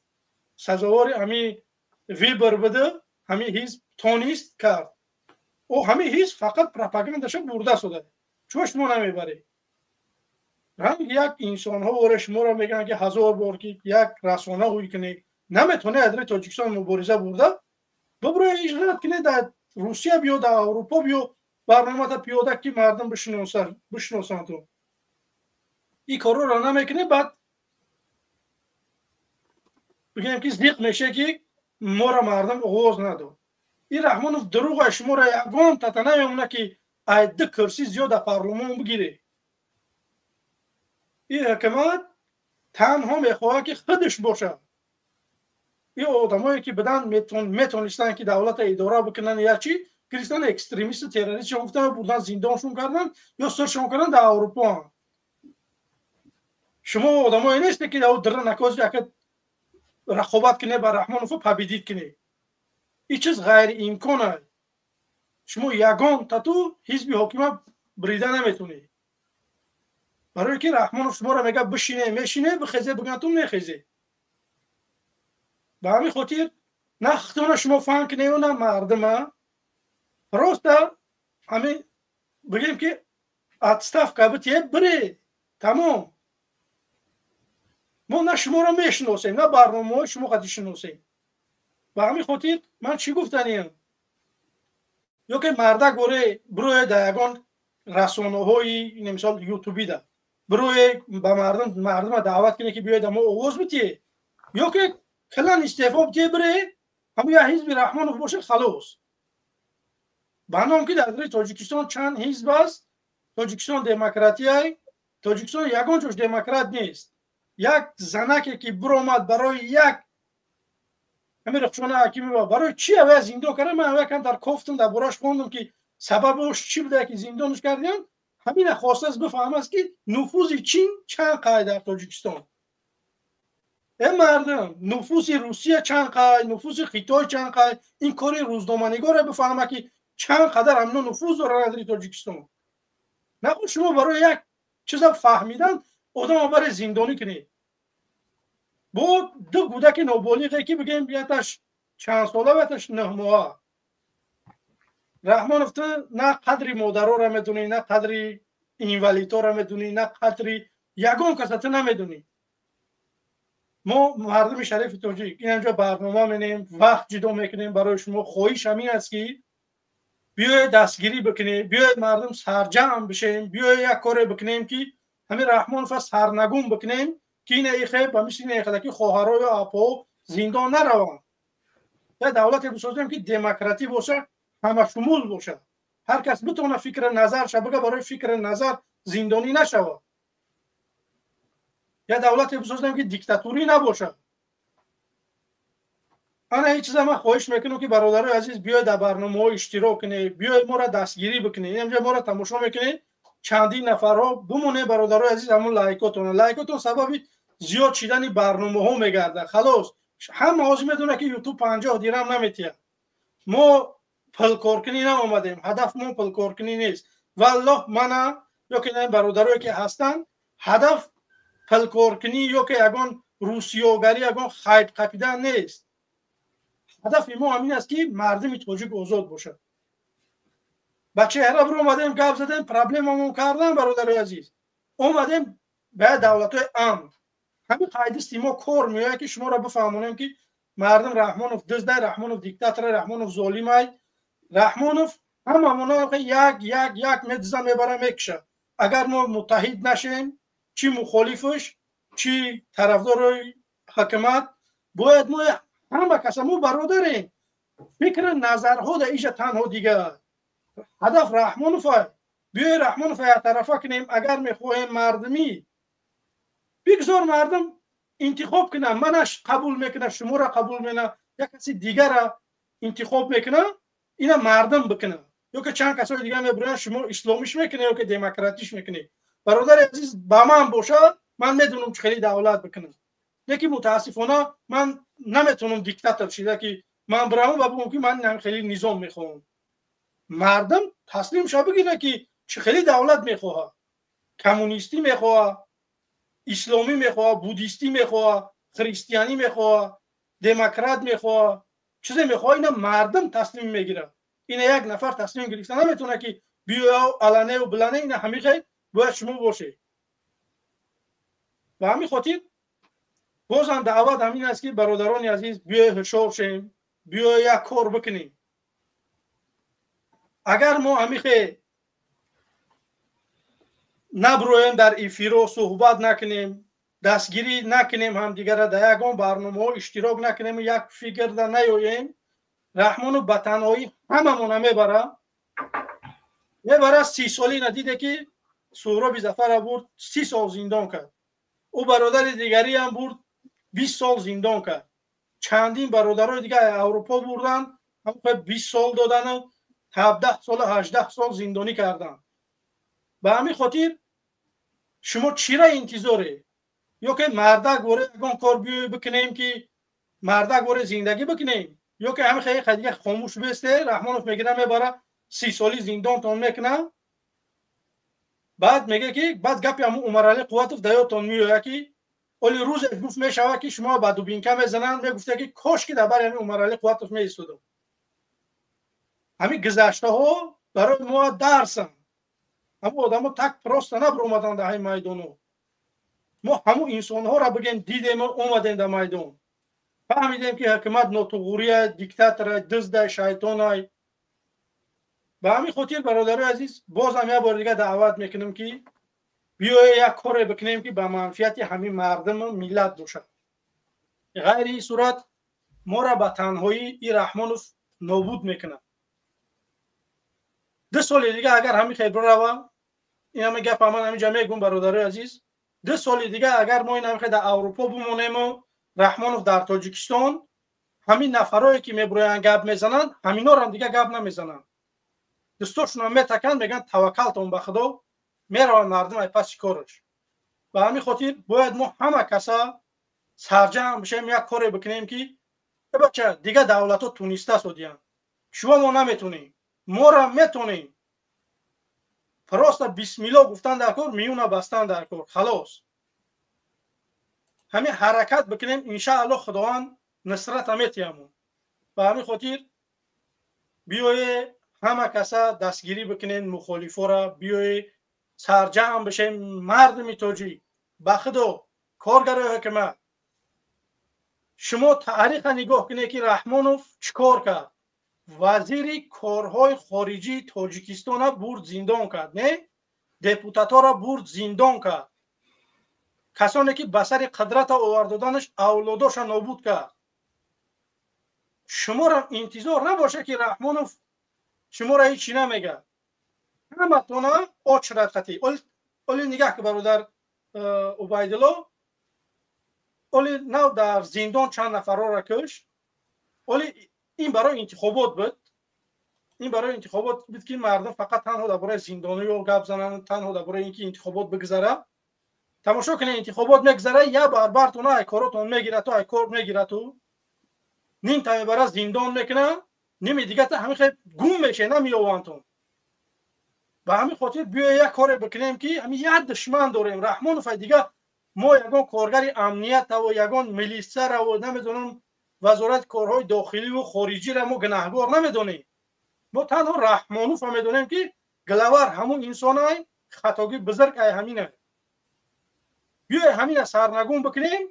сазовори ҳамин выбор буда, ҳамин ҳизб тонист кард. О, ҳамин ҳизб фақат пропагандаша бурда сода. Чӯ шумо намебаред? Ранг як инсонҳо оре шуморо мегӯянд, ки ҳазор бор ки як расона ҳуй кунед, наметавонед аз рӯи Тоҷикистон мубориза бурда биброед, ҳиҷрат кунед, дар Русия биё, дар Аврупо биё, барномата пиёда, ки мардум бишиносанд. Ту ин корҳоро намекунед. Баъд бигӯем, ки зиқ меше, ки моро мардум оғоз надод. Ин Раҳмонов дурӯға. Шуморо ягон тата намемона, ки ай ду курсӣ зиёд дар парлумон бигиред. Ин ҳукумат танҳо мехоҳад, ки худаш бошад. Ин одамое ки бидан, метонистанд, ки давлата идора бикунанд, я чи гирифтан, экстремисту террористшон гуфтан, бурдан, зиндоншон кардан ё сиршон кардан, дар Аврупоанд. Шумо одамое несте, ки дар дира накози яка рақобат кунед, ба Раҳмонову победить кунед. Ин чиз ғайриимкон аст. Шумо ягон тату ҳизби ҳокима брида наметавонед, барое ки Раҳмонов шуморо мега бишине, мешине, бихезе бигӯян, ту мехезе. Ба ҳамин хотир на худтона шумо фаҳм кунею, на мардума. Просто ҳамин бигем, ки отставка битие, бире, тамом. Мо на шуморо мешиносем, на барномаҳои шумо қади шиносем. Ба ҳамин хотир ман чӣ гуфтаниям: ё ки мардак боре бироe дар ягон расонаҳои, мисол, ютубида бироe, ба мардум, мардума даъват кунед, ки биёед, мо овоз битие, ё ки калан истеъфо битие, бире, ҳамун як ҳизби Раҳмонов боша, халос. Ба ном ки дар рӯи Тоҷикистон чанд ҳизб аст, Тоҷикистон демократияй. Тоҷикистон ягон ҷош демократ нест. Як занаке ки биромад барои як ҳамин Рухшона Ҳакимова, барои чи авая зиндон кардан? Ман авая камтар кофтам, дар бораш хондам, ки сабабаш чӣ буда, ки зиндонаш кардиям. Ҳамина хостааст бифаҳмаст, ки нуфузи Чин чанд қай дар Тоҷикистон. Э мардум, нуфузи Русия чанд қай, нуфузи Хитой чанд қай. Ин кори рӯзноманигоре бифаҳма, ки чанд қадар ҳамино нуфуз доранд аз Тоҷикистон. Наход шумо барои як чиза фаҳмидан одама баре зиндонӣ кунед, бо ду кӯдаки ноболиғе, ки бигем, яташ чанд сола, яташ 9 моҳа. Раҳмонов, ту на қадри модароро медонӣ, на қадри инвалидҳоро медонӣ, на қадри ягон каса ту намедонӣ. Мо мардуми шарифи тоҷик инҷо барнома менем, вақт ҷудо мекунем барои шумо. Хоҳиш ҳамин аст, ки биёед, дастгирӣ бикунем, биёед, мардум сарҷамъ бишем, биёед, як коре бикунем, ки ҳамин Раҳмонова сарнагун бикунем, ки ина ихе ба мисли ина ихедаки хоҳарою апо зиндон нараванд. Як давлате бисозем, ки демократӣ бошад, ҳамашумул бошад, ҳар кас битавона фикри назарша бига, барои фикри назар зиндонӣ нашавад. Як давлате бисозем, ки диктатурӣ набошад. Ана ин чиза ман хоҳиш мекунам, ки бародарои азиз, биёед, дар барномаҳо иштирок кунед, биёед, моро дастгирӣ бикунед. Инҷа моро тамошо мекунед чандин нафарҳо, бимонед, бародарои азиз, ҳамон лайкотон сабаби зиёд шидани барномаҳо мегардад. Халос, ҳама ҳозир медонад, ки Ютуб 50 дирам наметиҳад. Мо пулкоркунӣ наомадем, ҳадаф мо пулкоркунӣ нест. Валлоҳ, мана ё ки бародарое ки ҳастанд, ҳадаф пулкоркунӣ ё ки ягон русиёгарӣ, ягон хайб қапидан нест. Ҳадафи мо ҳамин аст, ки мардуми тоҷик озод бошад. Ба чеҳра биромадем, гап задем, проблемамон кардан. Бародарои азиз, омадем ба давлатҳои амн. Ҳамин қайдисти мо кор меояд, ки шуморо бифаҳмонем, ки мардум, Раҳмонов дуздай, Раҳмонов диктаторай, Раҳмонов золимай, Раҳмонов ҳамамона як як як медиза, мебара, мекуша, агар мо муттаҳид нашем, чӣ мухолифаш, чӣ тарафдорои ҳукумат. Бояд мо ҳама каса мо бародарем, фикри назарҳо да иша танҳо дигар. Ҳадаф Раҳмонова. Биёй, Раҳмонова яктарафа кунем. Агар мехоҳем мардумӣ, бигзор мардум интихоб кунад. Манаш қабул мекунад, шуморо қабул мекунад, як каси дигара интихоб мекунад, ина мардум бикунад. Ё ки чанд касои дигар мебироянд, шумо исломиш мекунед ё ки демократиш мекунед. Бародари азиз, ба ман бошад, ман медонам, чӣ хеле давлат бикунам, лекин мутаассифона ман наметавонам диктатор шида, ки ман биравам ва бигӯям, ки ман хеле низом мехоҳам. Мардум таслим ша бигирад, ки чӣ хеле давлат мехоҳад: коммунистӣ мехоҳад, исломӣ мехоҳад, буддистӣ мехоҳад, христианӣ мехоҳад, демократ мехоҳад, чизе мехоҳад, ина мардум таслим мегирад. Ина як нафар таслим гирифта наметавонад, ки биёяу аланеу билане. Ина ҳамиқе бояд шумо бошед. Ба ҳамин хотир бозам даъват ҳамин аст, ки бародарони азиз, биёй, ҳушёр шем, биёй, як кор бикунем. Агар мо ҳамихе наброем, дар эфиро суҳбат накунем, дастгирӣ накунем ҳамдигара, дар ягон барномаҳо иштирок накунем, як фикрда наёем, Раҳмону ба танҳоӣ ҳамамона мебара, мебара. 30 солӣ надиде, ки Суҳроби Зафара бурд, 30 сол зиндон кард. Ӯ бародари дигариам бурд, 20 сол зиндон кард. Чандин бародарои дигар Аврупо бурданд, 20 сол додану 17 сола, 18 сол зиндонӣ карданд. Ба ҳамин хотир шумо чира интизоре? Ё ки мардак воре ягон кор биёй бикунем, ки мардак воре зиндагӣ бикунем, ё ки ҳамин хеле дига хомӯш бесте. Раҳмонов мегира, мебара, 30 солӣ зиндонтон мекуна. Баъд мега, ки баъд гапи ҳамун Умаралӣ Қувватов да ёдтон меояд, ки оли рӯзе гуфт мешавад, ки шумо ба дубинка мезананд. Мегуфта, ки кош ки дар бари ҳамин Умаралӣ Қувватов меистодам. Ҳамин гузаштаҳо барои мо дарсанд. Ҳамун одамо так просто набиромаданд дар ҳамин майдоно. Мо ҳамун инсонҳоро бигем, дидему омадем дар майдон, фаҳмидем, ки ҳукумат нотуғурия, диктатора, дуздай, шайтонай. Ба ҳамин хотир, бародарои азиз, бозам як бори дига даъват мекунем, ки биёе, як коре бикунем, ки ба манфиати ҳамин мардуму миллат бошад. Ғайри ин сурат моро ба танҳоӣ и Раҳмонов нобуд мекунад. 2 соли дига агар ҳамин хел биравам, ин ҳама гапа ман ҳаминҷа мегӯм, бародарои азиз, 2 соли дига агар мо ин ҳамин хел дар Аврупо бимонему Раҳмонов дар Тоҷикистон, ҳамин нафарое ки мебуроянд, гап мезананд, ҳаминорам дига гап намезананд, дустошонам метаканд, мегӯянд: «Таваккалтон ба Худо». Мераванд мардум ай паси кораш. Ба ҳамин хотир бояд мо ҳама каса сарҷамъ бишем, як коре бикунем, ки бача, дига давлатҳо туниста содиянд, шумо мо наметонем, мора метонем. Просто бисмилло гуфтан дар кор, миюна бастан дар кор, халос. Ҳамин ҳаракат бикунем, иншаалло, Худованд нусрата метиҳамон. Ба ҳамин хотир биёе, ҳама каса дастгирӣ бикунем мухолифора, биёе, сарҷамъ бишем. Мардуми тоҷик, ба Худо, коргарои ҳукумат, шумо таъриха нигоҳ кунед, ки Раҳмонов чӣ кор кард. Вазири корҳои хориҷии Тоҷикистона бурд, зиндон кард, не? Депутатҳоро бурд, зиндон кард. Касоне ки ба сари қудрата овардоданаш, авлодоша нобуд кард. Шуморо интизор набошад, ки Раҳмонов шуморо ҳеҷ чӣ намегӯяд. Ҳаматона очрат хати оли нигаҳ ки, бародар Убайдулло, оли нав дар зиндон чанд нафарҳоро кушт. Оли ин барои интихобот буд, ин барои интихобот буд, ки мардум фақат танҳо дар бораи зиндониё гап зананд, танҳо дар бораи ин ки интихобот бигзара. Тамошо кунед, интихобот мегзара, я барбартона ай коротон мегирату, ай кор мегирату, нимта мебара, зиндон мекунад, ними дигата ҳамин хел гум меше, намеёвандтон. Ба ҳамин хотир биё як коре бикунем, ки ҳамин як душман дорем, Раҳмонов. Ай дига мо ягон коргари амниятаву ягон милисараву, намедонам, вазорати корҳои дохиливу хориҷиро мо гунаҳгор намедонем. Мо танҳо Раҳмонуфа медонем, ки главар ҳамун инсонай, хатоги бузург ай ҳамина. Биёй ҳамина сарнагун бикунем,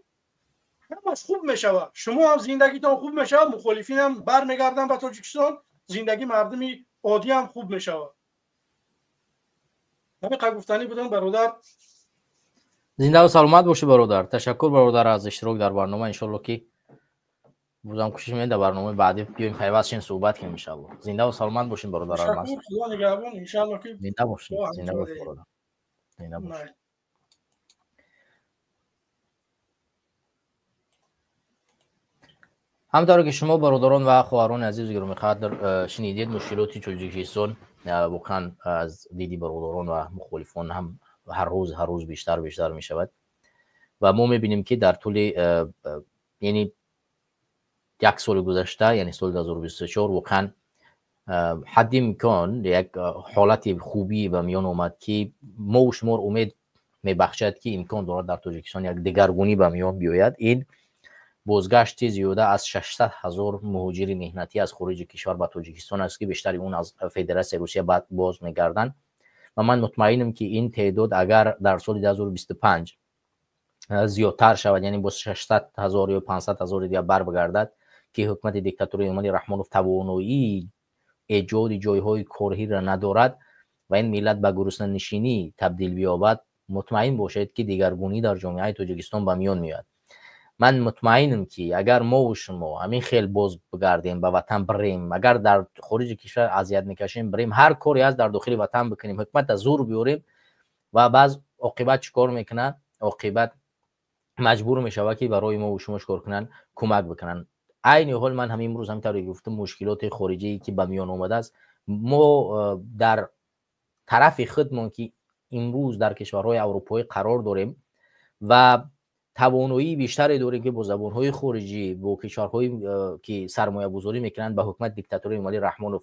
ҳамаш хуб мешавад, шумо ҳам зиндагитон хуб мешавад, мухолифинам бармегарданд ба Тоҷикистон, зиндагии мардуми оддӣ ҳам хуб мешавад. Ҳамин қадр гуфтанӣ будам, бародар. Зиндаву саломат бошӣ, бародар. Ташаккур, бародар, аз иштирок дар барнома. Иншолло, ки бозам кӯшиш мекунем, дар барномаи баъдӣ биёем, пайваст шем, суҳбат кунем, иншалло. Зиндаву саломат бошем, бародар. Худо нигаҳбон, иншалло ки. Зинда бошем, зинда бош, бародар, зинда бош. Ҳамтавре ки шумо, бародарон ва хоҳарони азизу гиромиқадр, шунидед, мушкилоти Тоҷикистон воқеан аз диди бародарон ва мухолифон ҳам ҳар рӯз, ҳар рӯз бештар бештар мешавад ва мо мебинем, ки дар тӯли, яъне, як соли гузашта, яъне соли 2024, воқеан ҳадди имкон як ҳолати хубӣ ба миён омад, ки мову шумор умед мебахшад, ки имкон дорад дар Тоҷикистон як дигаргунӣ ба миён биёяд. Ин бозгашти зиёда аз 600 ҳазор муҳоҷири меҳнатӣ аз хориҷи кишвар ба Тоҷикистон аст, ки бештари он аз Федератсияи Русия боз мегарданд. Ва ман мутмаинам, ки ин теъдод агар дар соли 2025 зиёдтар шавад, яъне бо 600 ҳазор ё 500 ҳазори дигар барбигардад, ки ҳукумати диктатури Эмомалӣ Раҳмонов тавоноии эҷоди ҷойҳои корҳиро надорад ва ин миллат ба гуруснанишинӣ табдил биёбад, мутмаин бошед, ки дигаргунӣ дар ҷомеаи Тоҷикистон ба миён меояд. Ман мутмаинам, ки агар мову шумо ҳамин хел боз бигардем, ба ватан бирем, агар дар хориҷи кишвар азият мекашем, бирем, ҳар коре ҳаст дар дохили ватан бикунем, ҳукумата зур биёрем. Ва баъз оқибат чӣ кор мекунад? Оқибат маҷбур мешавад, ки барои мову шумо чӣ кор кунанд? Кӯмак бикунанд. Айни ҳол ман ҳамин имрӯз ҳамин тавре гуфтам, мушкилоти хориҷие ки ба миён омадааст, мо дар тарафи худмон, ки имрӯз дар кишварҳои аврупоӣ қарор дорем ва тавоноии бештаре дорем, ки бо забонҳои хориҷӣ, бо кишварҳое ки сармоягузорӣ мекунанд, ба ҳукумати диктатури Эмомалӣ Раҳмонов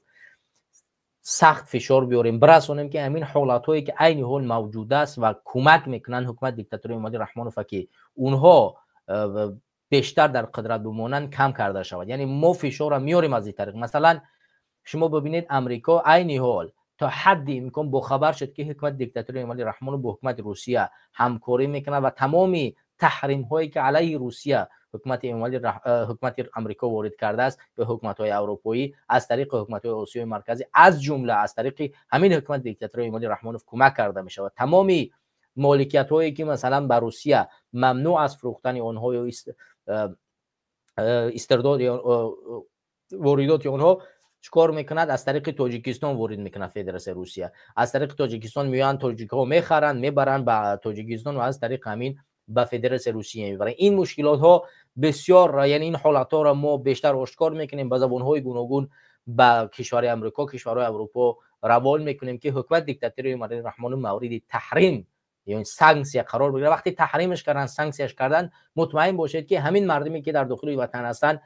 сахт фишор биёрем, бирасонем, ки ҳамин ҳолатҳое ки айни ҳол мавҷуд аст ва кӯмак мекунанд ҳукумати диктатури Эмомалӣ Раҳмонова, ки онҳо бештар дар қудрат бимонанд, кам карда шавад. Яъне мо фишорро меорем аз ин тариқ. Масалан, шумо бибинед, Амрико айни ҳол то ҳадди имкон бохабар шуд, ки ҳукумати диктатури Эмомалӣ Раҳмонов бо ҳукумати Русия ҳамкорӣ мекунад ва тамоми таҳримҳое ки алайҳи Русия ҳукумати Амрико ворид кардааст ё ҳукуматҳои аврупоӣ, аз тариқи ҳукуматҳои Осиёи Марказӣ, аз ҷумла аз тариқи ҳамин ҳукумати диктатури Эмомалӣ Раҳмонов кӯмак карда мешавад. Тамоми моликиятҳое ки масалан ба Русия мамнӯъ аз фурӯхтани онҳо ё истирдод ё воридоти онҳо, чӣ кор мекунад? Аз тариқи Тоҷикистон ворид мекунад Федератсияи Русия. Аз тариқи Тоҷикистон меоянд, тоҷикҳо мехаранд, мебаранд ба Тоҷикистон ва аз тариқи ҳамин ба Федератсияи Русия мебаранд. Ин мушкилотҳо бисёр, яъне ин ҳолатҳоро мо бештар ошкор мекунем, ба забонҳои гуногун ба кишвари Амрико, кишварҳои Аврупо равон мекунем, ки ҳукумати диктатури Эмомалӣ Раҳмонов мавриди таҳрим ё санксия қарор бигирад. Вақте таҳримаш карданд, санксияш карданд, мутмаин бошед, ки ҳамин мардуме ки дар дохили ватан ҳастанд,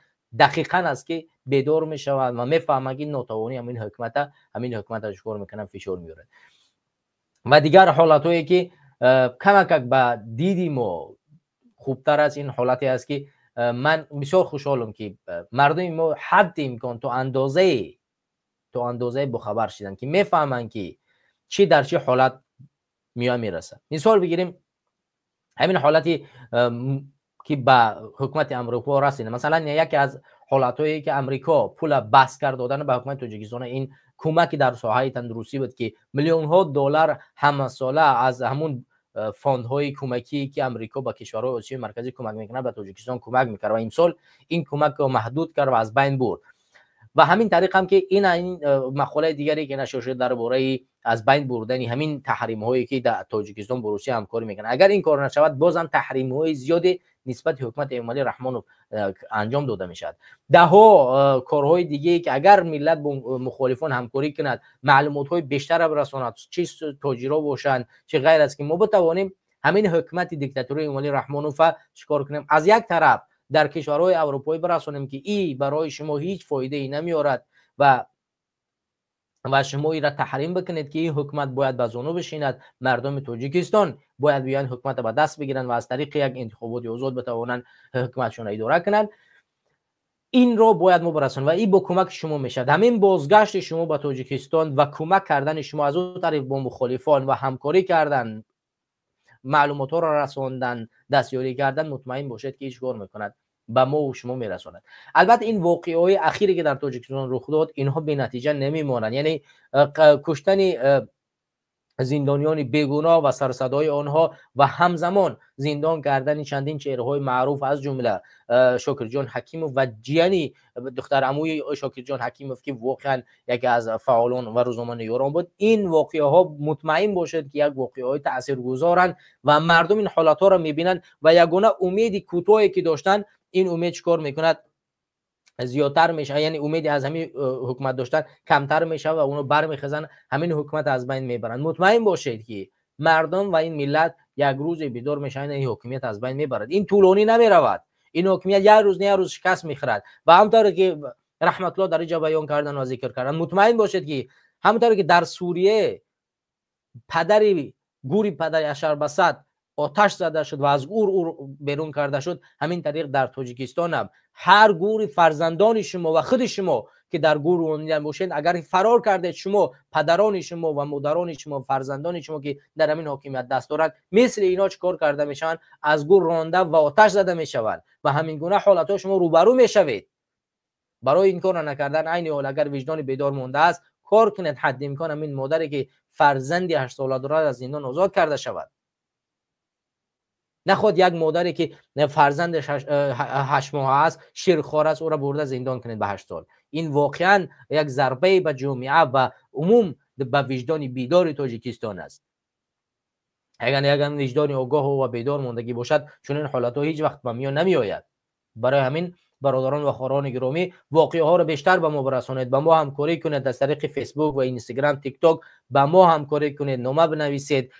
дақиқан аст, ки бедор мешаванд ва мефаҳманд, ки нотавонии ҳамин ҳукумата, ҳамин ҳукумата чӣ кор мекунанд? Фишор меорад. Ва дигар ҳолатҳое ки камакак ба диди мо хубтар аст, ин ҳолате аст, ки ман бисёр хушҳолам, ки мардуми мо ҳадди имкон то андозае бохабар шуданд, ки мефаҳманд, ки чӣ дар чӣ ҳолат миён мерасад. Мисол бигирем, ҳамин ҳолати ки ба ҳукумати Амрико расида. Масалан, яке аз ҳолатҳое ки Амрико пула баст кард додан ба ҳукумати Тоҷикистон, ин кӯмаки дар соҳаи тандурустӣ буд, ки миллионҳо доллар ҳамасола аз ҳамун фондҳои кӯмакие ки Амрико ба кишварҳои Осиёи Марказӣ кӯмак мекунад, ба Тоҷикистон кӯмак мекард ва имсол ин кӯмакро маҳдуд кард ва аз байн бурд. Ва ҳамин тариқ ҳам ки ин мақолаи дигаре ки нашр шуд дар бораи аз байн бурдани ҳамин таҳримҳое ки дар Тоҷикистон бо Русия ҳамкорӣ мекунад. Агар ин кор нашавад, бозам таҳримҳои зиёде нисбати ҳукумати Эмомалӣ Раҳмонов анҷом дода мешавад. Даҳҳо корҳои дигае, ки агар миллат бо мухолифон ҳамкорӣ кунад, маълумотҳои бештара бирасонад, чи тоҷиро бошанд, чи ғайр аз, ки мо битавонем ҳамин ҳукумати диктатурии Эмомалӣ Раҳмонова чӣ кор кунем, аз як тараф дар кишварҳои аврупоӣ бирасонем, ки и барои шумо ҳеҷ фоидае намеорад ва шумо ира таҳрим бикунед, ки ин ҳукумат бояд ба зону бишинад, мардуми Тоҷикистон бояд биёянд, ҳукуматро ба даст бигиранд ва аз тариқи як интихоботи озод битавонанд ҳукуматшонро идора кунанд. Инро бояд мо бирасонем ва ин бо кӯмаки шумо мешавад. Ҳамин бозгашти шумо ба Тоҷикистон ва кӯмак кардани шумо аз он тараф бо мухолифон ва ҳамкорӣ кардан, маълумотҳоро расондан, дастёрӣ кардан, мутмаин бошед, ки ҳеҷ кор мекунад, ба мо шумо мерасонад. Албатта, ин воқеаҳои ахире, ки дар Тоҷикистон рух дод, инҳо бенатиҷа намемонанд. Яъне куштани зиндониёни бегуноҳ ва сарсадои онҳо ва ҳамзамон зиндон кардани чандин чеҳраҳои маъруф, аз ҷумла Шокирҷон Ҳакимов ва ҷияни духтарамӯи Шокирҷон Ҳакимов, ки воқеан яке аз фаъолон ва рӯзноманигорон буд, ин воқеаҳо, мутмаин бошед, ки як воқеаҳои таъсиргузоранд ва мардум ин ҳолатҳоро мебинанд ва ягона умеди кӯтоҳе, ки доштанд, ин умед чӣ кор мекунад? Зиёдтар мешавад. Яъне умеди аз ҳамин ҳукумат доштан камтар мешавад ва оно бармехезанд, ҳамин ҳукумат аз байн мебаранд. Мутмаин бошед, ки мардум ва ин миллат як рӯзе бедор мешаванд, ин ҳокимият аз байн мебарад. Ин тӯлонӣ намеравад. Ин ҳокимият як рӯз не, як рӯз шикаст мехӯрад. Ва ҳамтавре ки Раҳматулло дар инҷа баён кардан ва зикр кардан, мутмаин бошед, ки ҳамтавре ки дар Сурия падари гури падари Башар Асад оташ зада шуд ва аз гур ӯ берун карда шуд, ҳамин тариқ дар Тоҷикистон ҳам ҳар гури фарзандони шумо ва худи шумо, ки дар гур ронда бошед, агар фарор кардед, шумо, падарони шумо ва модарони шумо, фарзандони шумо, ки дар ҳамин ҳокимият даст доранд, мисли ино чӣ кор карда мешаванд? Аз гур ронда ва оташ зада мешаванд ва ҳамин гуна ҳолатҳо шумо рӯбарӯ мешавед. Барои ин корро накардан, айни ҳол агар виҷдони бедор мондааст, кор кунед, ҳадди имкон ҳамин модаре, ки фарзанди 8сола дорад, аз зиндон озод карда шавад. Наход як модаре, ки фарзандаш 8моҳа аст, ширхор аст, ӯро бурда зиндон кунед ба 8 сол. Ин воқеан як зарбае ба ҷомеа ва умум ба виҷдони бедори Тоҷикистон аст. Агар яган виҷдони огоҳу ва бедор мондагӣ бошад, чунин ҳолатҳо ҳеҷ вақт ба миён намеояд. Барои ҳамин, бародарон ва хоҳарони гиромӣ, воқеаҳоро бештар ба мо бирасонед, ба мо ҳамкорӣ кунед. Аз тариқи Фейсбук ва Инстаграм, Тикток ба мо ҳамкорӣ кунед, нома бинависед,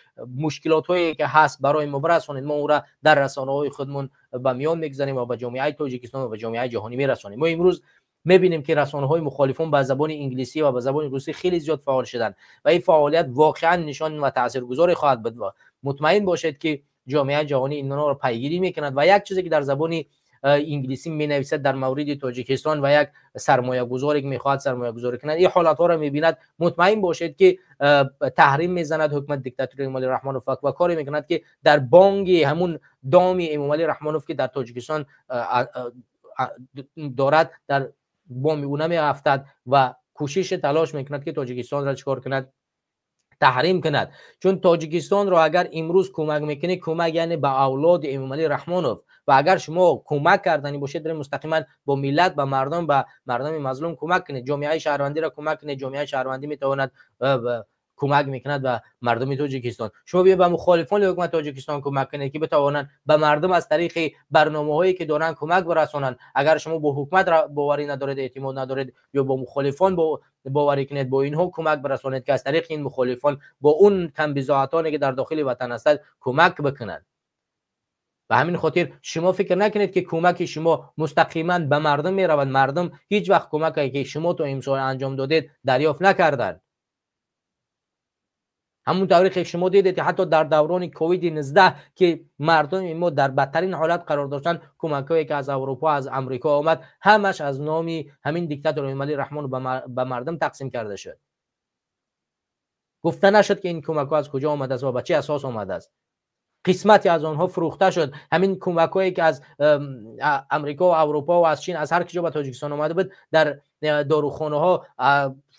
мушкилотҳое, ки ҳаст, барои мо бирасонед. Мо ӯра дар расонаҳои худмон ба миён мегузарем ва ба ҷомеаи Тоҷикистон ва ба ҷомеаи ҷаҳонӣ мерасонем. Мо имрӯз мебинем, ки расонаҳои мухолифон ба забони инглисӣ ва ба забони русӣ хеле зиёд фаъол шуданд ва ин фаъолият воқеан нишон ва таъсиргузоре хоҳад буд ва мутмаин бошед, ки ҷомеаи ҷаҳонӣ инҳоро пайгирӣ мекунад. Ва як чизе, ки дар забони инглисӣ менависад дар мавриди Тоҷикистон ва як сармоягузоре, ки мехоҳад сармоягузорӣ кунад, ин ҳолатҳоро мебинад, мутмаин бошед, ки таҳрим мезанад ҳукумати диктатори Эмомалӣ Раҳмонов ва коре мекунад, ки дар бонги ҳамун доми Эмомалӣ Раҳмонов, ки дар Тоҷикистон дорад, дар боми ӯ намеафтад ва кӯшиши талош мекунад, ки Тоҷикистонро чӣ кор кунад? Таҳрим кунад. Чун Тоҷикистонро агар имрӯз кӯмак мекунӣ, кӯмак яъне ба авлоди Эмомалӣ Раҳмонов. Ва агар шумо кӯмак карданӣ бошед, мустақиман бо миллат, ба мардум, ба мардуми мазлум кӯмак кунед, ҷомеаи шаҳрвандиро кӯмак кунед. Ҷомеаи шаҳрвандӣ метавонад кӯмак мекунад ба мардуми Тоҷикистон. Шумо биё ба мухолифони ҳукумати Тоҷикистон кӯмак кунед, ки битавонанд ба мардум аз тариқи барномаҳое, ки доранд, кӯмак бирасонанд. Агар шумо бо ҳукумат боварӣ надоред, эътимод надоред, ё бо мухолифон боварӣ кунед, бо инҳо кӯмак бирасонед, ки аз тариқи ин мухолифон бо он камбизоатоне, ки дар дохили ватан ҳастанд, кӯмак бикунанд. Ба ҳамин хотир шумо фикр накунед, ки кӯмаки шумо мустақиман ба мардум меравад. Мардум ҳеҷ вақт кӯмаке, ки шумо то имсол анҷом додед, дарёфт накарданд. Ҳамун тавре ки шумо дидед, ки ҳатто дар даврони ковиди 19, ки мардуми мо дар бадтарин ҳолат қарор доштанд, кӯмакҳое, ки аз Аврупо, аз Амрико омад, ҳамаш аз номи ҳамин диктатор Эмомалӣ Раҳмон ба мардум тақсим карда шуд. Гуфта нашуд, ки ин кӯмакҳо аз куҷо омадааст ва ба чӣ асос омадааст. Қисмате аз онҳо фурӯхта шуд. Ҳамин кӯмакҳое, ки аз Амрико ва Аврупо ва аз Чин, аз ҳар киҷо ба Тоҷикистон омада буд, дар дорухонаҳо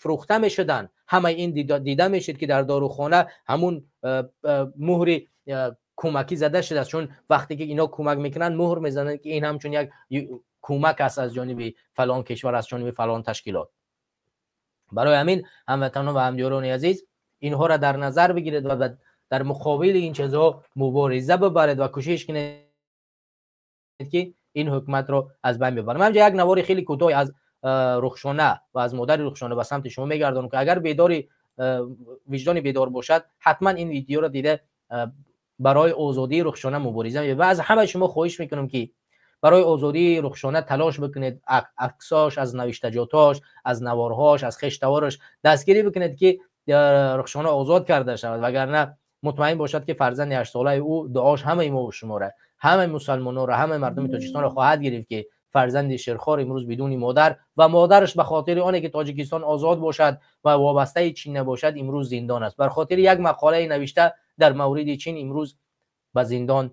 фурӯхта мешуданд. Ҳамаи ин дида мешид, ки дар дорухона ҳамун муҳри кӯмакӣ зада шудааст, чун вақте ки ино кӯмак мекунанд, муҳр мезананд, ки ин ҳамчун як кӯмак аст аз ҷониби фалон кишвар, аз ҷониби фалон ташкилот. Барои ҳамин, ҳамватанон ва ҳамдиёрони азиз, инҳоро дар назар бигиред ва дар муқобили ин чизҳо мубориза бибаред ва кӯшиш кунед. ки ин ҳукуматро аз байн бибаранд. Ман инҷа як навори хеле кӯтоҳ аз Рухшона ва аз модари Рухшона ба самти шумо мегардонам, ки агар бедори виҷдони бедор бошад, ҳатман ин видеоро дида барои озодии Рухшона мубориза мебарад. Ва аз ҳамаи шумо хоҳиш мекунам, ки барои озодии Рухшона талош бикунед, аксош, аз навиштаҷотош, аз наворҳош, аз хештавораш дастгирӣ бикунед, ки Рухшона озод карда шавад, вагарна мутмаин бошад, ки фарзанди 8-солаи ӯ дуош ҳамаи мо ва шуморо, ҳамаи мусалмононро, ҳамаи мардуми Тоҷикистонро хоҳад гирифт, ки фарзанди шерхор имрӯз бидуни модар ва модараш ба хотири оне ки Тоҷикистон озод бошад ва вобастаи Чин набошад, имрӯз зиндон аст. Бар хотири як мақолаи навишта дар мавриди Чин имрӯз ба зиндон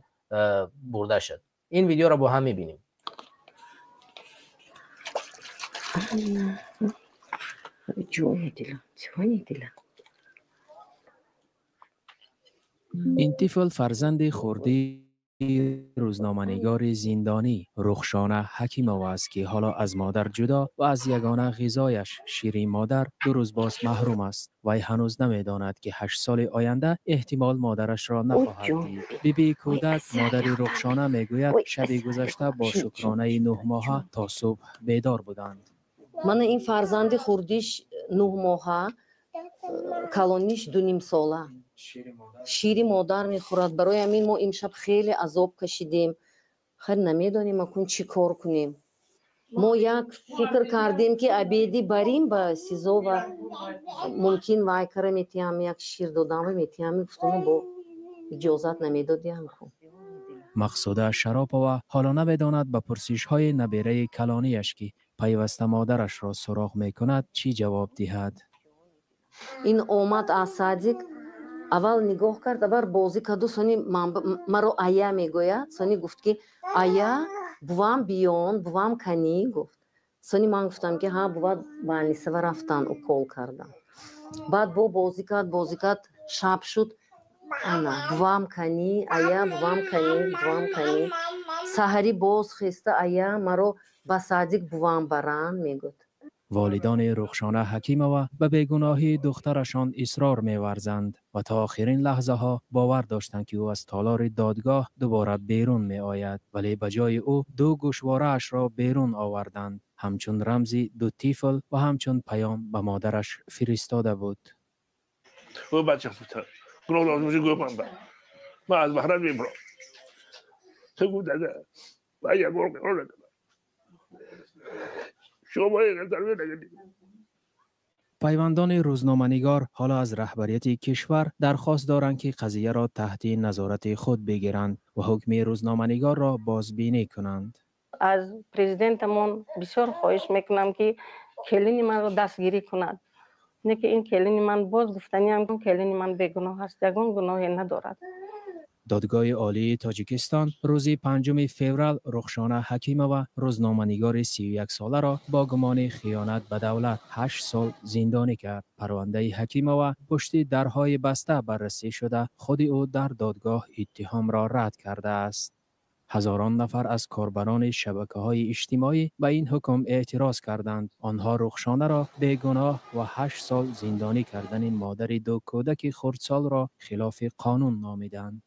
бурда шуд. Ин видеоро бо ҳам мебинем. Ин тифл фарзанди хурдии рӯзноманигори зиндонӣ Рухшона Ҳакимова аст, ки ҳоло аз модар ҷудо ва аз ягона ғизояш шири модар 2 рӯз боз маҳрум аст. Вай ҳанӯз намедонад, ки 8 соли оянда эҳтимол модарашро нахоҳад дид. Бибии кӯдак, модари Рухшона, мегӯяд, шаби гузашта бо шукронаи 9 моҳа то субҳ бедор буданд. Мана ин фарзанди хурдиш 9 моҳа, калониш 2,5 сола. Шири модар мехӯрад. Барои ҳамин мо имшаб хеле азоб кашидем. Хайр, намедонем акун чӣ кор кунем. Мо як фикр кардем, ки обеди барим ба СИЗО ва мумкин вай кара метиҳам, як шир додам ва метиҳам, гуфтам, бо иҷозат намедодиам ку. Мақсуда Шаропова ҳоло намедонад ба пурсишҳои набераи калонияш, ки пайваста модарашро суроғ мекунад, чӣ ҷавоб диҳад. Ин омад аз садик, аввал нигоҳ кард, аввал бозӣ карду, сони маро ая мегӯяд, сони гуфт, ки ая, бувам биён, бувам канӣ, гуфт. Сони ман гуфтам, ки ҳа, бува больницава рафтан, укол кардан. Баъд бо бозӣ кард, бозӣ кард, шаб шуд, ана бувам канӣ, ая, бувам канӣ, бувам канӣ. Саҳарӣ боз хеста, ая, маро ба садик бувам баранд, мегӯяд. Волидони Рухшона Ҳакимова ба бегуноҳии духтарашон исрор меварзанд ва то охирин лаҳзаҳо бовар доштанд, ки ӯ аз толори додгоҳ дубора берун меояд, вале ба ҷои ӯ 2 гӯшвораашро берун оварданд, ҳамчун рамзи 2 тифл ва ҳамчун паём ба модараш фиристода буд. Пайвандони рӯзноманигор ҳоло аз раҳбарияти кишвар дархост доранд, ки қазияро таҳти назорати худ бигиранд ва ҳукми рӯзноманигорро бозбинӣ кунанд. Аз президентамон бисёр хоҳиш мекунам, ки келини манро дастгирӣ кунад. Не ки ин келини ман, боз гуфтаниам, келини ман бегуноҳ аст, ягон гуноҳе надорад. Додгоҳи олии Тоҷикистон рӯзи 5 феврал Рухшона Ҳакимова, рӯзноманигори 31-соларо бо гумони хиёнат ба давлат 8 сол зиндонӣ кард. Парвандаи Ҳакимова пушти дарҳои баста баррасӣ шуда, худи ӯ дар додгоҳ иттиҳомро рад кардааст. Ҳазорон нафар аз корбарони шабакаҳои иҷтимоӣ ба ин ҳукм эътироз карданд. Онҳо Рухшонаро бегуноҳ ва 8 сол зиндонӣ кардани модари 2 кӯдаки хурдсолро хилофи қонун номиданд.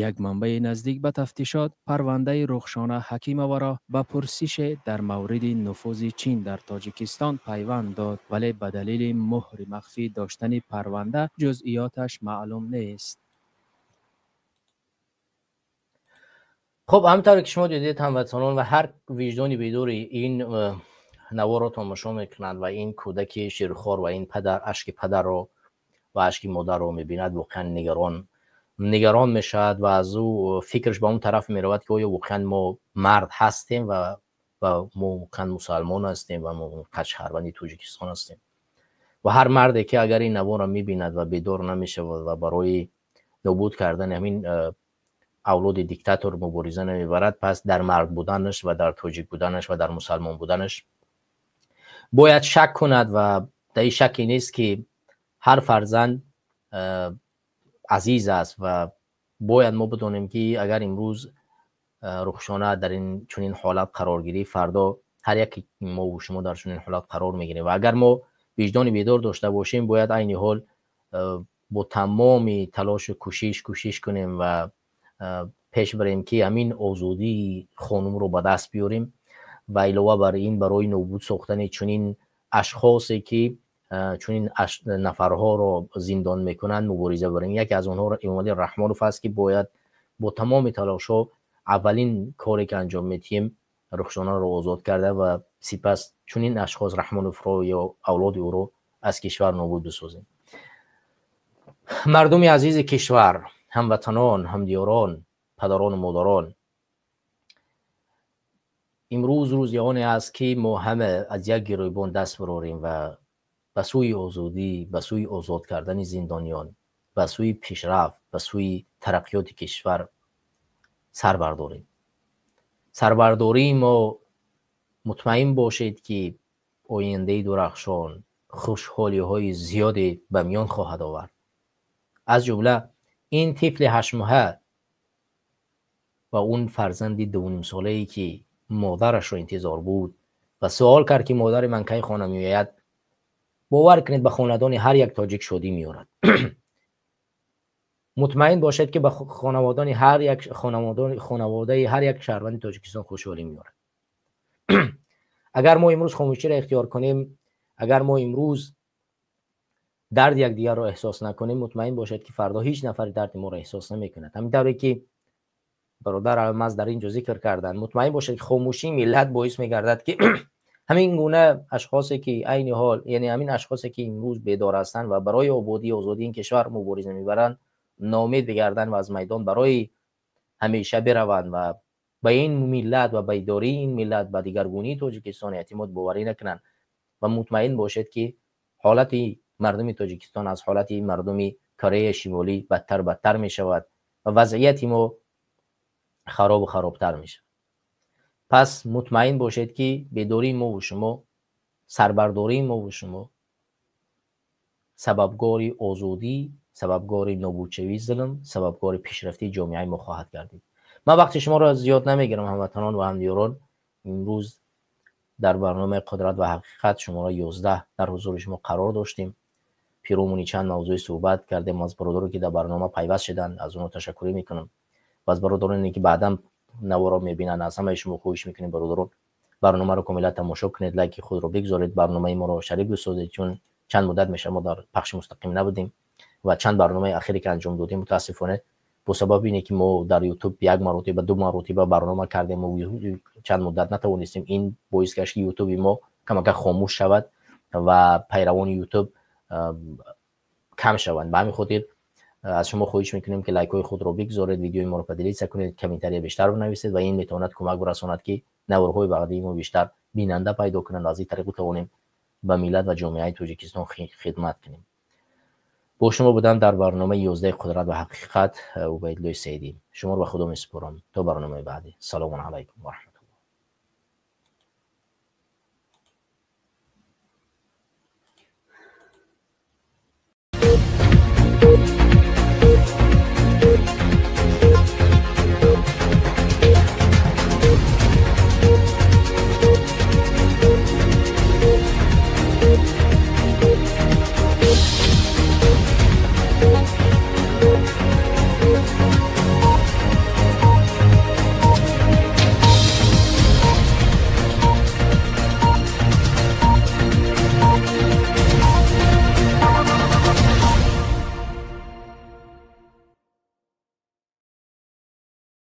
Як манбаи наздик ба тафтишот парвандаи Рухшона Ҳакимоваро ба пурсише дар мавриди нуфузи Чин дар Тоҷикистон пайванд дод, вале ба далели муҳри махфӣ доштани парванда ҷузъиёташ маълум нест. Хуб, ҳамтавре ки шумо дидед, ҳамватанон, ва ҳар виҷдони бедори ин наворро тамошо мекунанд ва ин кӯдаки ширхор ва ин падар, ашки падарро ва ашки модарро мебинад, воқеан нигарон мешавад ва аз ӯ фикраш ба он тараф меравад, ки оё воқеан мо мард ҳастем ва мо воқеан мусалмон ҳастем ва мо воқеан шаҳрванди Тоҷикистон ҳастем. Ва ҳар марде ки агар ин наворро мебинад ва бедор намешавад ва барои нобуд кардани ҳамин авлоди диктатор мубориза намебарад, пас дар мард буданаш ва дар тоҷик буданаш ва дар мусалмон буданаш бояд шак кунад. Ва дар ин шаке нест, ки ҳар фарзанд азиз аст ва бояд мо бидонем, ки агар имрӯз Рухшона дар ин чунин ҳолат қарор гирифт, фардо ҳар яке мо шумо дар чунин ҳолат қарор мегирем. Ва агар мо виҷдони бедор дошта бошем, бояд айни ҳол бо тамоми талошу кӯшиш кунем ва пеш барем, ки ҳамин озодии хонумро ба даст биёрем ва илова бар ин барои нобуд сохтани чунин ашхосе, ки чунин нафарҳоро зиндон мекунанд, мубориза барем. Яке аз онҳо Эмомалӣ Раҳмонов аст, ки бояд бо тамоми талошҳо аввалин коре, ки анҷом медиҳем, Рухшонаро озод карда ва сипас чунин ашхос, Раҳмоновро ё авлоди ӯро, аз кишвар нобуд бисозем. Мардуми азизи кишвар, ҳамватанон, ҳамдиёрон, падарону модарон, имрӯз рӯзи оне аст, ки мо ҳама аз як гирӯйбон даст барорем ва ба сӯи озодӣ, ба сӯи озод кардани зиндониён, ба сӯи пешрафт, ба сӯи тараққиёти кишвар сар бардорем. Сарбардории мо, мутмаин бошед, ки ояндаи дурахшон, хушҳолиҳои зиёде ба миён хоҳад овард. Аз ҷумла ин тифли 8-моҳа ва он фарзанди 2,5-солае, ки модарашро интизор буд ва суол кард, ки модари ман кай хона меояд, бовар кунед, ба хонадони ҳар як тоҷик шодӣ меорад. Мутмаин бошед, ки ба хонаводони ҳар як хонаводаи ҳар як шаҳрванди Тоҷикистон хушҳолӣ меорад. Агар мо имрӯз хомӯширо ихтиёр кунем, агар мо имрӯз дарди якдигарро эҳсос накунем, мутмаин бошед, ки фардо ҳеҷ нафари дарди моро эҳсос намекунад. Ҳамин тавре ки бародар Алмаз дар ин ҷо зикр карданд, мутмаин бошед, ки хомӯшии миллат боис мегардад, ки ҳамин гуна ашхосе, ки айни ҳол, яъне ҳамин ашхосе, ки имрӯз бедор ҳастанд ва барои ободии озодии ин кишвар мубориза мебаранд, ноумед бигарданд ва аз майдон барои ҳамеша бираванд ва ба ин миллат ва ба идории ин миллат, ба дигаргунии Тоҷикистон эътимод, боварӣ накунанд. Ва мутмаин бошед, ки ҳолати мардуми Тоҷикистон аз ҳолати мардуми Кореяи Шимолӣ бадтар мешавад ва вазъияти мо харобу харобтар мешавад. Пас мутмаин бошед, ки бедории мову шумо, сарбардории мову шумо сабабгори озодӣ, сабабгори нобудшавии зулм, сабабгори пешрафтии ҷомеаи мо хоҳад гардид. Ман вақти шуморо зиёд намегирам, ҳамватанон ва ҳамдиёрон. Имрӯз дар барномаи «Қудрат ва ҳақиқат» шумораи 11 дар ҳузури шумо қарор доштем. Пиромуни чанд мавзӯи суҳбат кардем. Аз бародаро, ки дар барнома пайваст шуданд, аз онҳо ташаккурӣ мекунам ва аз бародароне, ки баъдан наворо мебинанд, аз ҳамаи шумо хоҳиш мекунем: бародарон, барномаро комила тамошо кунед, лайки худро бигзоред, барномаи моро шарик бисозед, чун чанд муддат мешавад, мо дар пахши мустақим набудем ва чанд барномаи ахире, ки анҷом додем, мутаассифона, бо сабаби ине, ки мо дар Ютуб як маротиба, ду маротиба барнома кардем, чанд муддат натавонистем, ин боис гашт, ки Ютуби мо камака хомӯш шавад ва пайравони Ютуб кам шаванд. Ба ҳамин хотир аз шумо хоҳиш мекунем, ки лайкҳои худро бигзоред, видеои моро поделиться кунед, комментария бештар бинависед ва ин метавонад кӯмак бирасонад, ки наворҳои баъдии мо бештар бинанда пайдо кунанд ва аз ин тариқ тавонем ба миллат ва ҷомеаи Тоҷикистон хидмат кунем. Бо шумо будам дар барномаи 11-и «Қудрат ва ҳақиқат» Убайдуллои Саидӣ. Шуморо ба Худо месупорам то барномаи баъдӣ. Салому алайкум ва раҳмат.